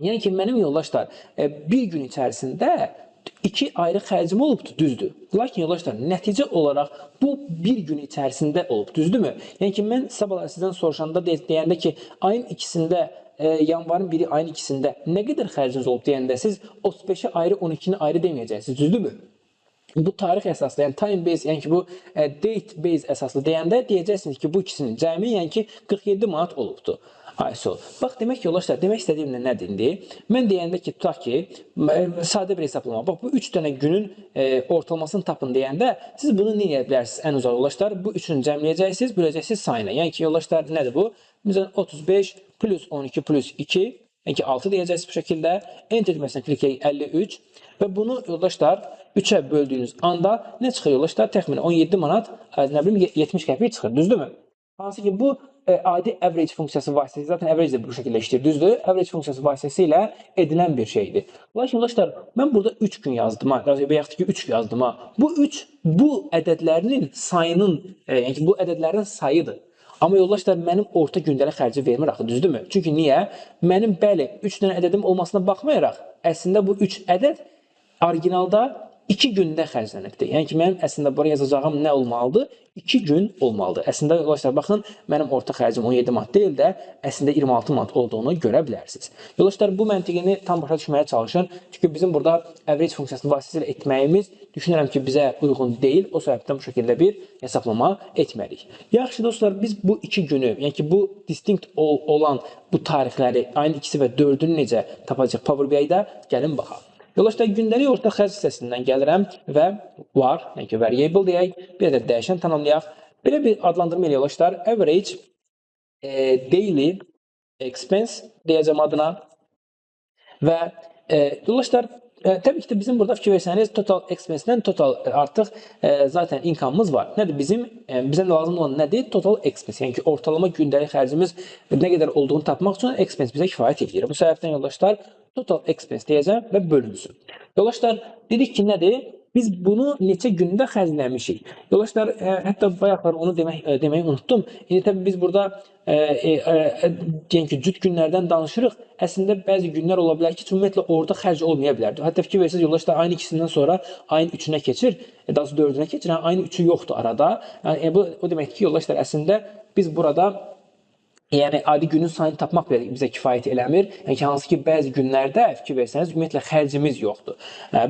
S1: Yəni ki, mənim yoldaşlar, bir gün içərisində 2 ayrı xərcim olubdur, düzdür. Lakin yoldaşlar, nəticə olaraq bu bir gün içərisində olub, düzdürmü? Yəni ki, mən sabah sizdən soruşanda deyəndə ki, ayın ikisində, yanvarın biri ayın ikisində nə qədər xərciniz olub deyəndə siz 35-i ayrı, 12-ni ayrı deməyəcəksiniz, düzdürmü? Bu tarix əsaslı, yəni time base, yəni ki, bu date base əsaslı deyəndə deyəcəksiniz ki, bu ikisinin cəmi, yəni ki, 47 manat olubdur. ISO. Bax, demək ki, yoldaşlar, demək istədiyim nə nədir indi? Mən deyəndə ki, tutaq ki, sadə bir hesablama. Bax, bu 3 dənə günün ortalamasını tapın deyəndə siz bunu nə edə bilərsiniz ən uzaq yoldaşlar? Bu üçünü cəmləyəcəksiniz, böləcəksiniz sayına. Yəni ki, yoldaşlar, nədir bu? Məsələn, 35 plus 12 plus 2, yəni ki, 6 deyəcəksiniz bu şəkildə. Enter düyməsinə klik edək, 53 və bunu yoldaşlar 3-ə böldüyünüz anda nə çıxır yoldaşlar? Təxminən 17 manat, nə bilim 70 qəpik çıxır, düzdürmü? Hansı ki bu adi average funksiyası vasitəsilə, zaten average də bu şəkildə işləyir, düzdür? Average funksiyası vasitəsilə edilən bir şeydir. Lakin yoldaşlar, mən burada 3 gün yazdım ha, və yaxud ki 3 yazdım ha. Bu 3 bu ədədlərinin sayının, yəni ki, bu ədədlərin sayıdır. Amma yoldaşlar, mənim orta gündəlik xərci vermir axı, düzdürmü? Çünki niyə? Mənim bəli 3 dənə ədədim olmasına baxmayaraq, əslində bu 3 ədəd orijinalda 2 gündə xərclənibdir. Yəni ki, mənim əslində bura yazacağım nə olmalıdır? 2 gün olmalıdır. Əslində yoldaşlar, baxın, mənim orta xərcim 17 manat deyil də, əslində 26 manat olduğunu görə bilərsiniz. Yoldaşlar, bu məntiqini tam başa düşməyə çalışın. Çünki bizim burada average funksiyasını vasitəsilə etməyimiz düşünürəm ki, bizə uyğun deyil. O səbəbdən bu şəkildə bir hesablama etmədik. Yaxşı dostlar, biz bu 2 günü, yəni ki, bu distinct olan bu tarixləri, ayın 2-si və 4-ünü necə tapacaq Power BI-də? Gəlin baxaq. Yoldaşlar, gündəlik orta xərc hissəsindən gəlirəm və var, yəni ki, variable deyək, bir də dəyişən tanımlayaq. Belə bir adlandırma ilə yoldaşlar, average daily expense deyəcəm adına və yoldaşlar, təbii ki də bizim burada fikir versəniz total expense-dən total artıq zaten income'ımız var. Nədir bizim bizə lazım olan nədir? Total expense. Yəni ki, ortalama gündəlik xərcimiz nə qədər olduğunu tapmaq üçün expense bizə kifayət edir. Bu səbəbdən yoldaşlar, total expense deyəcəm və bölünsün. Yoldaşlar, dedik ki, nədir? Biz bunu neçə gündə xərcləmişik. Yoldaşlar, hətta bayaqlar onu deməyi unutdum. İndi təbii biz burada deyək ki, cüt günlərdən danışırıq. Əslində bəzi günlər ola bilər ki, ümumiyyətlə orada xərc olmaya bilər. Hətta fikir versəniz yoldaşlar, ayın 2-sindən sonra ayın 3-ünə keçir, daha doğrusu 4-ünə keçir. Yəni ayın 3-ü yoxdur arada. Yəni bu o deməkdir ki, yoldaşlar, əslində biz burada yəni adi günün sayını tapmaq belə bizə kifayət eləmir. Yəni ki, hansı ki bəzi günlərdə fikir versəniz ümumiyyətlə xərcimiz yoxdur.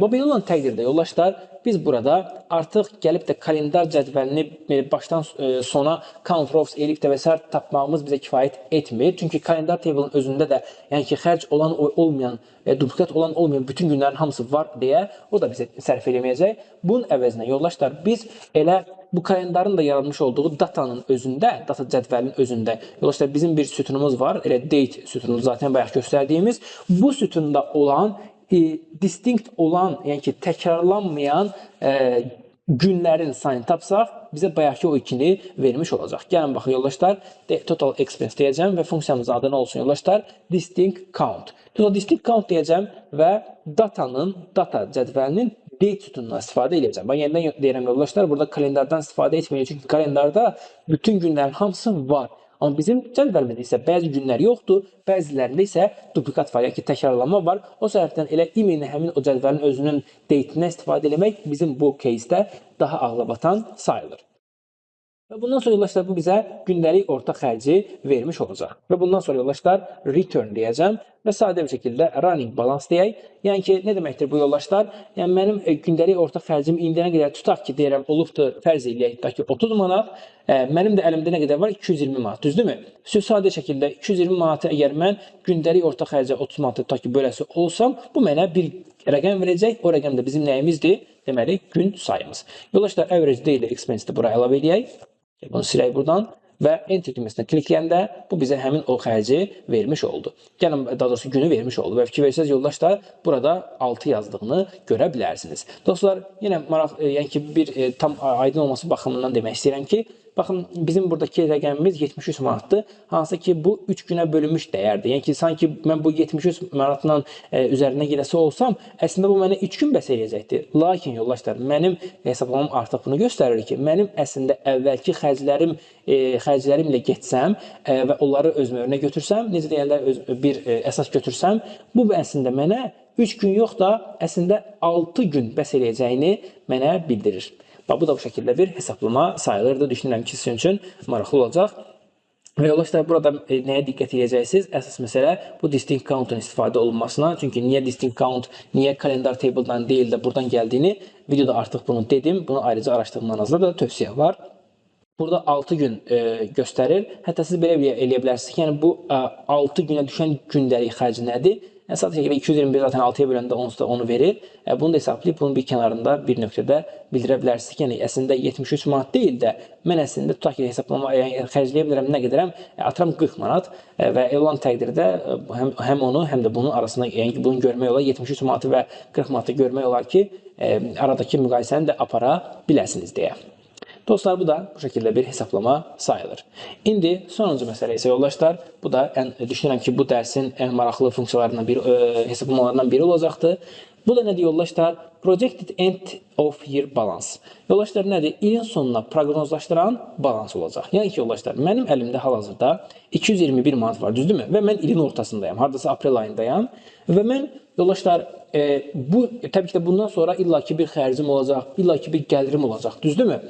S1: Bu belə olan təqdirdə yoldaşlar, biz burada artıq gəlib də kalendar cədvəlini başdan sona count rows eləyib də və sair tapmağımız bizə kifayət etmir. Çünki kalendar table'ın özündə də yəni ki, xərc olan, olmayan, duplikat olan, olmayan bütün günlərin hamısı var deyə o da bizə sərf eləməyəcək. Bunun əvəzinə yoldaşlar, biz elə bu kalendarın da yaranmış olduğu datanın özündə, data cədvəlinin özündə yoldaşlar, bizim bir sütunumuz var. Elə date sütunumuz, zaten bayaq göstərdiyimiz. Bu sütunda olan distinct olan, yəni ki, təkrarlanmayan günlərin sayını tapsaq, bizə bayaqki o 2-ni vermiş olacaq. Gəlin baxın yoldaşlar, total expense deyəcəm və funksiyamızın adı nə olsun yoldaşlar? Distinct count. Total distinct count deyəcəm və datanın, data cədvəlinin date sütunundan istifadə edəcəm. Bax, yenidən deyirəm yoldaşlar, burada kalendardan istifadə etməyəcək. Çünki kalendarda bütün günlərin hamısı var. Amma bizim cədvəlimizdə isə bəzi günlər yoxdur, bəzilərində isə duplikat var, yəni ki, təkrarlanma var. O səbəbdən elə imini həmin o cədvəlin özünün date-indən istifadə etmək bizim bu case-də daha ağla batan sayılır. Və bundan sonra yoldaşlar, bu bizə gündəlik orta xərci vermiş olacaq. Və bundan sonra yoldaşlar, return deyəcəm və sadə bir şəkildə running balance deyək. Yəni ki, nə deməkdir bu yoldaşlar? Yəni mənim gündəlik orta xərcim indiyənə qədər tutaq ki, deyirəm, olubdur, fərz eləyək tutaq ki, 30 manat. Mənim də əlimdə nə qədər var? 220 manat, düzdürmü? Söz sadə şəkildə 220 manatı əgər mən gündəlik orta xərcə 30 manatı tutaq ki, böləsi olsam, bu mənə bir rəqəm verəcək. O rəqəm də bizim nəyimizdir? Deməli, gün sayımız. Yoldaşlar, average daily expense-i bura əlavə eləyək. Bunu silək buradan və enter düyməsinə klikləyəndə bu bizə həmin o xərci vermiş oldu. Gəlin, daha doğrusu günü vermiş oldu və fikir versəniz yoldaşlar, burada 6 yazdığını görə bilərsiniz. Dostlar, yenə maraq, yəni ki, bir tam aydın olması baxımından demək istəyirəm ki, baxın, bizim buradakı rəqəmimiz 73 manatdır. Hansı ki, bu 3 günə bölünmüş dəyərdir. Yəni ki, sanki mən bu 73 manatla üzərindən gedəsi olsam, əslində bu mənə 3 gün bəs eləyəcəkdir. Lakin yoldaşlar, mənim hesablamam artıq bunu göstərir ki, mənim əslində əvvəlki xərclərimlə getsəm və onları özümə örnək götürsəm, necə deyərlər, bir əsas götürsəm, bu əslində mənə 3 gün yox da əslində 6 gün bəs eləyəcəyini mənə bildirir. Bax, bu da bu şəkildə bir hesablama sayılırdı. Düşünürəm ki, sizin üçün maraqlı olacaq. Və yoldaşlar, burada nəyə diqqət edəcəksiniz? Əsas məsələ bu distinct count-un istifadə olunmasına. Çünki niyə distinct count, niyə kalendar table-dan deyil də buradan gəldiyini videoda artıq bunu dedim. Bunu ayrıca araşdırmanızda da tövsiyə var. Burada 6 gün göstərir. Hətta siz belə eləyə bilərsiniz ki, yəni bu 6 günə düşən gündəlik xərci nədir? Yəni sadə şəkildə 221 zaten 6-ya böləndə onsuz da onu verir. Bunu da hesablayıb bunun bir kənarında bir nöqtədə bildirə bilərsiniz ki, yəni əslində 73 manat deyil də mən əslində tutaq ki, hesablama, yəni xərcləyə bilərəm nə qədərəm? Atıram 40 manat və olan təqdirdə həm onu, həm də bunun arasında, yəni bunu görmək olar, 73 manatı və 40 manatı görmək olar ki, aradakı müqayisəni də apara biləsiniz deyə. Dostlar, bu da bu şəkildə bir hesablama sayılır. İndi sonuncu məsələ isə yoldaşlar, bu da düşünürəm ki, bu dərsin ən maraqlı funksiyalarından biri, hesablamalarından biri olacaqdır. Bu da nədir yoldaşlar? Projected End of Year Balance. Yoldaşlar nədir? İlin sonuna proqnozlaşdıran balans olacaq. Yəni ki, yoldaşlar, mənim əlimdə hal-hazırda 221 manat var, düzdürmü? Və mən ilin ortasındayam, hardasa aprel ayındayam. Və mən yoldaşlar, bu təbii ki də bundan sonra illaki bir xərcim olacaq, illaki bir gəlirim olacaq, düzdürmü?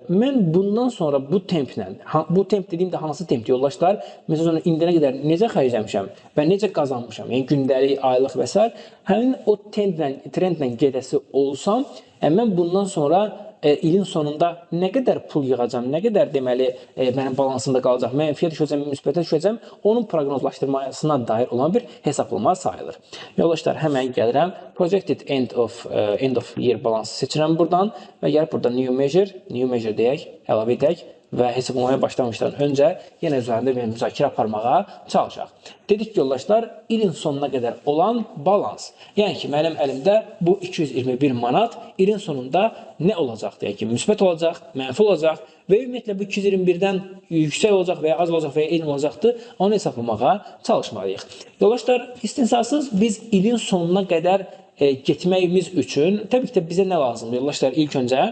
S1: Mən bundan sonra bu templə, bu temp dediyimdə hansı tempdir yoldaşlar? Məsələn, indiyənə qədər necə xərcləmişəm və necə qazanmışam, yəni gündəlik, aylıq və s. Həmin o trendlə gedəsi olsam, mən bundan sonra ilin sonunda nə qədər pul yığacam, nə qədər deməli mənim balansımda qalacaq, mənfiyə düşəcəm, müsbətə düşəcəm, onun proqnozlaşdırmasına dair olan bir hesablama sayılır. Yoldaşlar, həmən gəlirəm, Projected End of Year Balance seçirəm buradan və gəlib burada New Measure deyək, əlavə edək və hesablamaya başlamışdan öncə yenə üzərində bir müzakirə aparmağa çalışaq. Dedik ki, yoldaşlar, ilin sonuna qədər olan balans. Yəni ki, mənim əlimdə bu 221 manat ilin sonunda nə olacaqdır? Yəni ki, müsbət olacaq, mənfi olacaq və ümumiyyətlə bu 221-dən yüksək olacaq və ya az olacaq və ya eyni olacaqdır. Onu hesablamağa çalışmalıyıq. Yoldaşlar, istisnasız biz ilin sonuna qədər getməyimiz üçün təbii ki də bizə nə lazımdır? Yoldaşlar, ilk öncə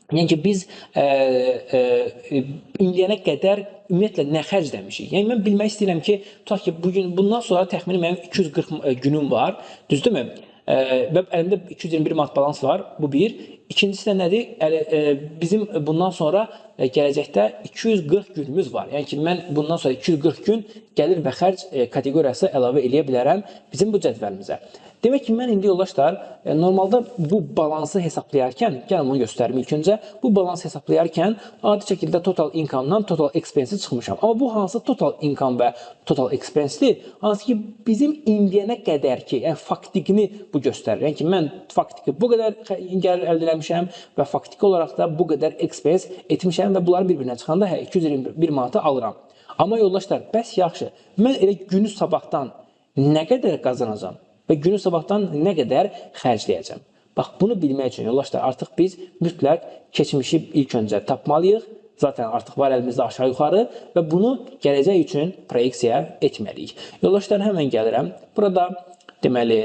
S1: yəni ki, biz indiyənə qədər ümumiyyətlə nə xərcləmişik? Yəni, mən bilmək istəyirəm ki, tutaq ki, bugün, bundan sonra təxmini mənim 240 günüm var, düzdürmü? Və əlimdə 221 manat balans var, bu bir. İkincisi də nədir? Bizim bundan sonra gələcəkdə 240 günümüz var. Yəni ki, mən bundan sonra 240 gün gəlir və xərc kateqoriyası əlavə eləyə bilərəm bizim bu cədvəlimizə. Demək ki, mən indi yoldaşlar, normalda bu balansı hesablayarkən, gəlin bunu göstərim ilk öncə, bu balansı hesablayarkən adi şəkildə total income-dan total expense-i çıxmışam. Amma bu hansı total income və total expense-dir? Hansı ki, bizim indiyənə qədər ki, yəni faktikini bu göstərir. Yəni ki, mən faktiki bu qədər gəlir əldə eləmişəm və faktiki olaraq da bu qədər expense etmişəm və bunları bir-birinə çıxanda 221 manatı alıram. Amma yoldaşlar, bəs yaxşı, mən elə günü sabahdan nə qədər qazanacam və günü sabahdan nə qədər xərcləyəcəm? Bax, bunu bilmək üçün yoldaşlar, artıq biz mütləq keçmişi ilk öncə tapmalıyıq. Zaten artıq var əlimizdə aşağı-yuxarı və bunu gələcək üçün proyeksiya etməliyik. Yoldaşlar, həmən gəlirəm. Burada deməli,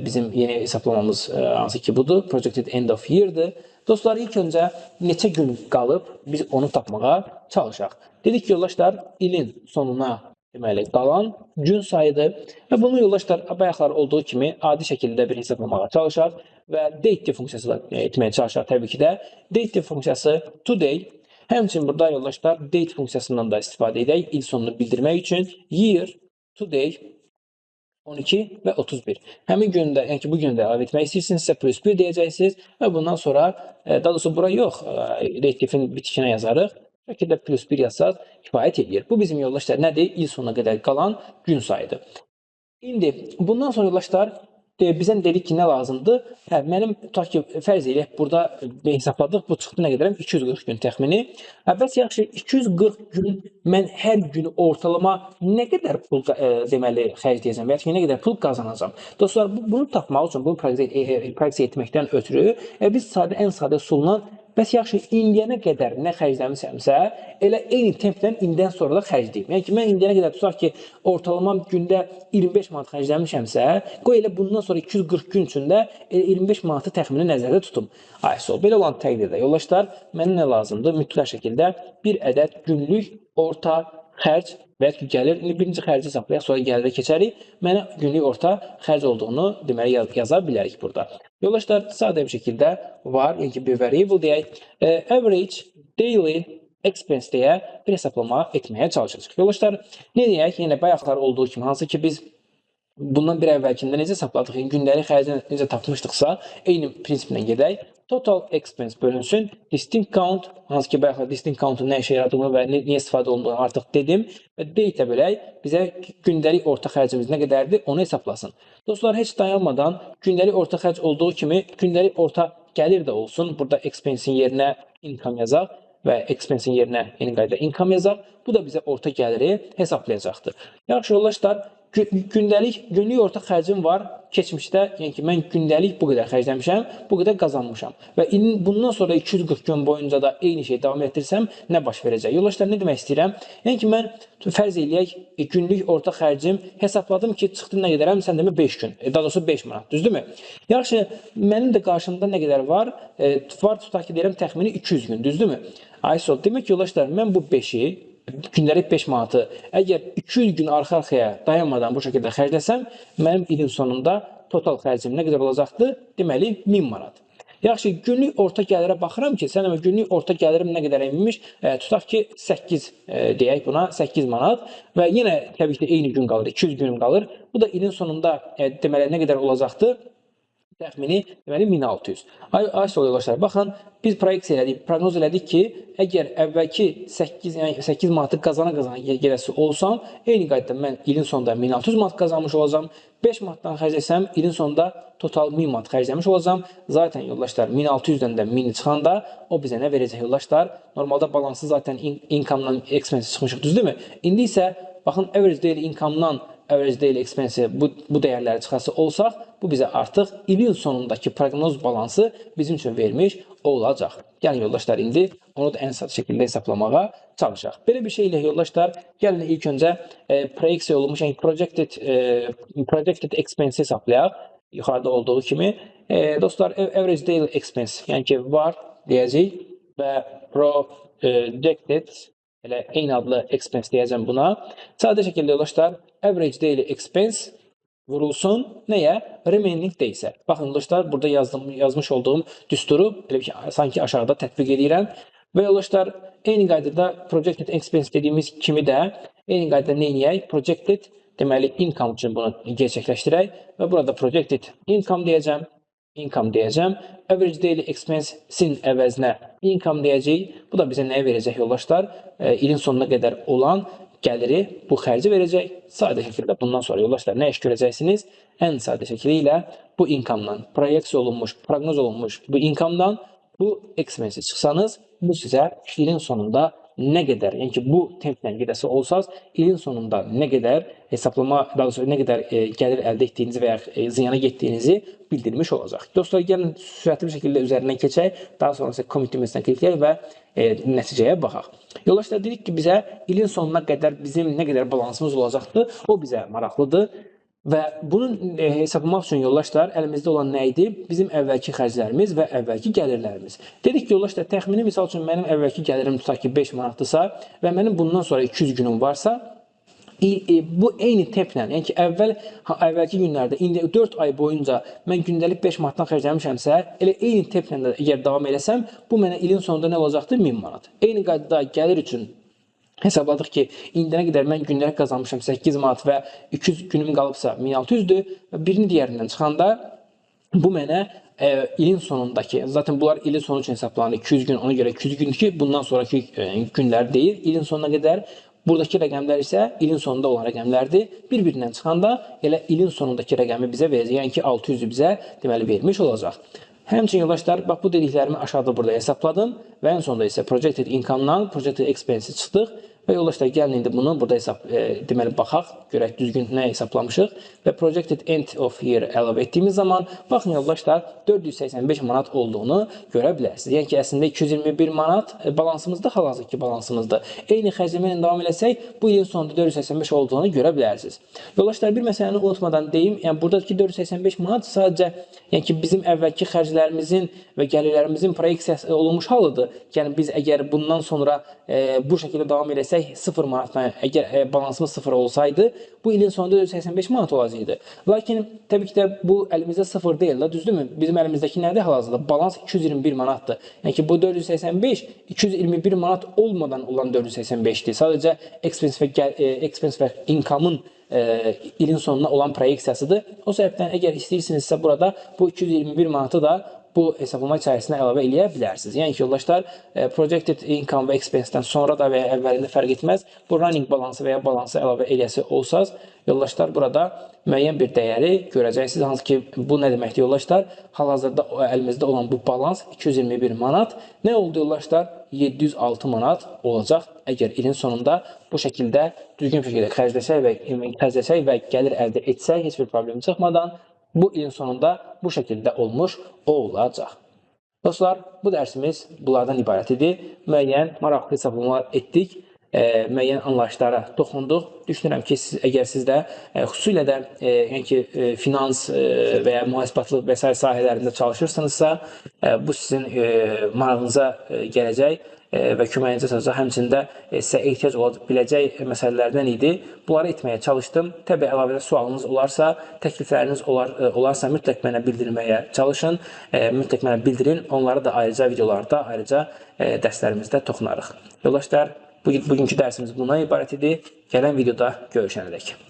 S1: bizim yeni hesablamamız hansı ki budur, Projected End of Year-dır. Dostlar, ilk öncə neçə gün qalıb biz onu tapmağa çalışaq. Dedik ki, yoldaşlar, ilin sonuna deməli, qalan gün sayıdır və bunu yoldaşlar, bayaqlar olduğu kimi adi şəkildə bir hesablamağa çalışaq və dateDiff funksiyası da etməyə çalışaq təbii ki də. DateDiff funksiyası today, həmçinin burada yoldaşlar date funksiyasından da istifadə edək il sonunu bildirmək üçün year, today, 12 və 31. Həmin gündə, yəni ki, bu gündə əlavə etmək istəyirsinizsə plus 1 deyəcəksiniz və bundan sonra, daha doğrusu bura yox, DateDiff'in bitişinə yazarıq. Şəkildə plus 1 yazsaq kifayət edir. Bu bizim yoldaşlar nədir? İl sonuna qədər qalan gün sayıdır. İndi bundan sonra yoldaşlar bizə dedik ki, nə lazımdır? Hə, mənim tutaq ki, fərz eləyək, burada hesabladıq, bu çıxdı nə qədərəm? 240 gün təxmini. Hə, bəs yaxşı, 240 gün mən hər gün ortalama nə qədər pul deməli xərcləyəcəm və ya ki, nə qədər pul qazanacam? Dostlar, bunu tapmaq üçün, bunu proyeksiya etməkdən ötürü biz ən sadə üsulla bəs yaxşı, indiyənə qədər nə xərcləmişəmsə, elə eyni templə indidən sonra da xərcləyim. Yəni ki, mən indiyənə qədər tutaq ki, ortalama gündə 25 manat xərcləmişəmsə, qoy elə bundan sonra 240 gün üçün də elə 25 manatı təxmini nəzərdə tutum. Ay, sol. Belə olan təqdirdə yoldaşlar, mənə nə lazımdır? Mütləq şəkildə bir ədəd günlük orta xərc və ya ki, gəlir. İndi birinci xərci hesablayaq, sonra gəlirə keçərik. Mənə günlük orta xərc olduğunu deməli yaza bilərik burada. Yoldaşlar, sadə bir şəkildə var, yəni ki, bir variable deyək, average daily expense deyə bir hesablama etməyə çalışacağıq. Yoldaşlar, nə deyək? Yenə bayaqlar olduğu kimi, hansı ki biz bundan bir əvvəlkində necə hesabladıq? Yəni, gündəlik xərci necə tapmışdıqsa, eyni prinsiplə gedək. Total expense bölünsün. Distinct count, hansı ki, bayaq distinct count-un nə işə yaradığını və niyə istifadə olunduğunu artıq dedim. Və date bölək, bizə gündəlik orta xərcimiz nə qədərdir, onu hesablasın. Dostlar, heç dayanmadan gündəlik orta xərc olduğu kimi gündəlik orta gəlir də olsun. Burada expense-in yerinə income yazaq və expense-in yerinə eyni qaydada income yazaq. Bu da bizə orta gəliri hesablayacaqdır. Yaxşı yoldaşlar, günlük orta xərcim var. Keçmişdə, yəni ki, mən gündəlik bu qədər xərcləmişəm, bu qədər qazanmışam. Və bundan sonra 240 gün boyunca da eyni şeyi davam etdirsəm, nə baş verəcək? Yoldaşlar, nə demək istəyirəm? Yəni ki, mən fərz eləyək, günlük orta xərcim hesabladım ki, çıxdı nə qədərəm, sən demə 5 gün, daha doğrusu 5 manat, düzdürmü? Yaxşı, mənim də qarşımda nə qədər var? Var, tutaq ki, deyirəm, təxmini 200 gün, düzdürmü? Ayso, demək ki, yoldaşlar, mən bu 5-i, gündəlik 5 manatı əgər 200 gün arxa-arxaya dayanmadan bu şəkildə xərcləsəm, mənim ilin sonunda total xərcim nə qədər olacaqdır? Deməli, 1000 manat. Yaxşı, günlük orta gəlirə baxıram ki, sən demə günlük orta gəlirim nə qədər imiş? Tutaq ki, 8 deyək buna, 8 manat və yenə təbii ki, eyni gün qalır, 200 günüm qalır. Bu da ilin sonunda deməli nə qədər olacaqdır? Təxmini deməli 1600. Ay yoldaşlar, baxın, biz proyeksiya elədik, proqnoz elədik ki, əgər əvvəlki 8, yəni 8 manatı qazana-qazana gedəsi olsam, eyni qaydada mən ilin sonunda 1600 manat qazanmış olacağam. 5 manatdan xərcləsəm, ilin sonunda total 1000 manat xərcləmiş olacağam. Zaten yoldaşlar, 1600-dən də 1000 çıxanda o bizə nə verəcək yoldaşlar? Normalda balansı zaten income-dan expense çıxmışıq, düzdürmü? İndi isə baxın, average daily income-dan average daily expense bu dəyərləri çıxası olsaq, bu bizə artıq ilin sonundakı proqnoz balansı bizim üçün vermiş olacaq. Yəni yoldaşlar, indi onu da ən sadə şəkildə hesablamağa çalışaq. Belə bir şey ilə yoldaşlar, gəlin ilk öncə proyeksiya olunmuş, yəni projected expense hesablayaq. Yuxarıda olduğu kimi. Dostlar, average daily expense, yəni ki, var deyəcəyik və projected, elə eyni adlı expense deyəcəm buna. Sadə şəkildə yoldaşlar, average daily expense vurulsun nəyə? Remaining days-ə. Baxın yoldaşlar, burada yazmış olduğum düsturu elə ki, sanki aşağıda tətbiq edirəm. Və yoldaşlar, eyni qaydada projected expense dediyimiz kimi də eyni qaydada nə edək? Projected, deməli income üçün bunu gerçəkləşdirək və burada projected income deyəcəm. Income deyəcəm. Average daily expense-in əvəzinə income deyəcəyik. Bu da bizə nəyə verəcək yoldaşlar? İlin sonuna qədər olan gəliri, bu xərci verəcək. Sadə şəkildə bundan sonra yoldaşlar nə iş görəcəksiniz? Ən sadə şəkili ilə bu income-dan, proyeksiya olunmuş, proqnoz olunmuş bu income-dan bu expense-i çıxsanız, bu sizə ilin sonunda nə qədər, yəni ki, bu templə gedəsi olsaz, ilin sonunda nə qədər hesablama, daha doğrusu nə qədər gəlir əldə etdiyinizi və ya ziyana getdiyinizi bildirmiş olacaq. Dostlar, gəlin sürətli bir şəkildə üzərindən keçək, daha sonra isə commit düyməsinə klikləyək və nəticəyə baxaq. Yoldaşlar, dedik ki, bizə ilin sonuna qədər bizim nə qədər balansımız olacaqdır, o bizə maraqlıdır. Və bunu hesablamaq üçün yoldaşlar, əlimizdə olan nə idi? Bizim əvvəlki xərclərimiz və əvvəlki gəlirlərimiz. Dedik ki, yoldaşlar, təxmini misal üçün mənim əvvəlki gəlirim tutaq ki, 5 manatdırsa və mənim bundan sonra 200 günüm varsa, bu eyni templə, yəni ki, əvvəlki günlərdə, indi 4 ay boyunca mən gündəlik 5 manatdan xərcləmişəmsə, elə eyni templə də əgər davam eləsəm, bu mənə ilin sonunda nə olacaqdır? 1000 manat. Eyni qaydada gəlir üçün hesabladıq ki, indiyənə qədər mən gündəlik qazanmışam 8 manat və 200 günüm qalıbsa 1600-dür və birini digərindən çıxanda bu mənə ilin sonundakı, zaten bunlar ilin sonu üçün hesablanır, 200 gün, ona görə 200 gündür ki, bundan sonraki günlər deyil, ilin sonuna qədər. Buradakı rəqəmlər isə ilin sonunda olan rəqəmlərdir. Bir-birindən çıxanda elə ilin sonundakı rəqəmi bizə verəcək, yəni ki, 600-ü bizə deməli vermiş olacaq. Həmçinin yoldaşlar, bax bu dediklərimi aşağıda burada hesabladım və ən sonda isə projected income-dan projected expense-i çıxdıq və yoldaşlar, gəlin indi bunu burada deməli baxaq, görək düzgün nə hesablamışıq və projected end of year əlavə etdiyimiz zaman baxın yoldaşlar 485 manat olduğunu görə bilərsiniz. Yəni ki, əslində 221 manat balansımızda, hal-hazırki balansımızda. Eyni xərcləmə ilə davam eləsək, bu ilin sonunda 485 olduğunu görə bilərsiniz. Yoldaşlar, bir məsələni unutmadan deyim, yəni buradakı 485 manat sadəcə, yəni ki, bizim əvvəlki xərclərimizin və gəlirlərimizin proyeksiyası olunmuş halıdır. Yəni biz əgər bundan sonra bu şəkildə davam eləsək, 0 manatdan, əgər balansımız 0 olsaydı, bu ilin sonunda 485 manat olacaqdı. Lakin təbii ki də bu əlimizdə 0 deyil, da, düzdürmü? Bizim əlimizdəki nədir hal-hazırda? Balans 221 manatdır. Yəni ki, bu 485, 221 manat olmadan olan 485-dir. Sadəcə expense və income-ın ilin sonuna olan proyeksiyasıdır. O səbəbdən əgər istəyirsinizsə burada bu 221 manatı da bu hesablama içərisinə əlavə eləyə bilərsiniz. Yəni ki, yoldaşlar, projected income və expense-dən sonra da və ya əvvəlində fərq etməz. Bu running balansı və ya balansı əlavə eləyəsi olsaz, yoldaşlar, burada müəyyən bir dəyəri görəcəksiniz. Hansı ki, bu nə deməkdir yoldaşlar? Hal-hazırda əlimizdə olan bu balans 221 manat. Nə oldu yoldaşlar? 706 manat olacaq. Əgər ilin sonunda bu şəkildə düzgün şəkildə xərcləsək və gəlir əldə etsək, heç bir problem çıxmadan bu ilin sonunda bu şəkildə olmuş olacaq. Dostlar, bu dərsimiz bunlardan ibarət idi. Müəyyən maraqlı hesablamalar etdik, müəyyən anlayışlara toxunduq. Düşünürəm ki, siz, əgər siz də xüsusilə də yəni ki, finans və ya mühasibatlıq və sair sahələrində çalışırsınızsa, bu sizin marağınıza gələcək və köməyinizə çatacaq. Həmçinin də sizə ehtiyac ola biləcək məsələlərdən idi. Bunları etməyə çalışdım. Təbii əlavə sualınız olarsa, təklifləriniz olarsa mütləq mənə bildirməyə çalışın. Mütləq mənə bildirin. Onları da ayrıca videolarda, ayrıca dərslərimizdə toxunarıq. Yoldaşlar, bugünkü dərsimiz bundan ibarət idi. Gələn videoda görüşənədək.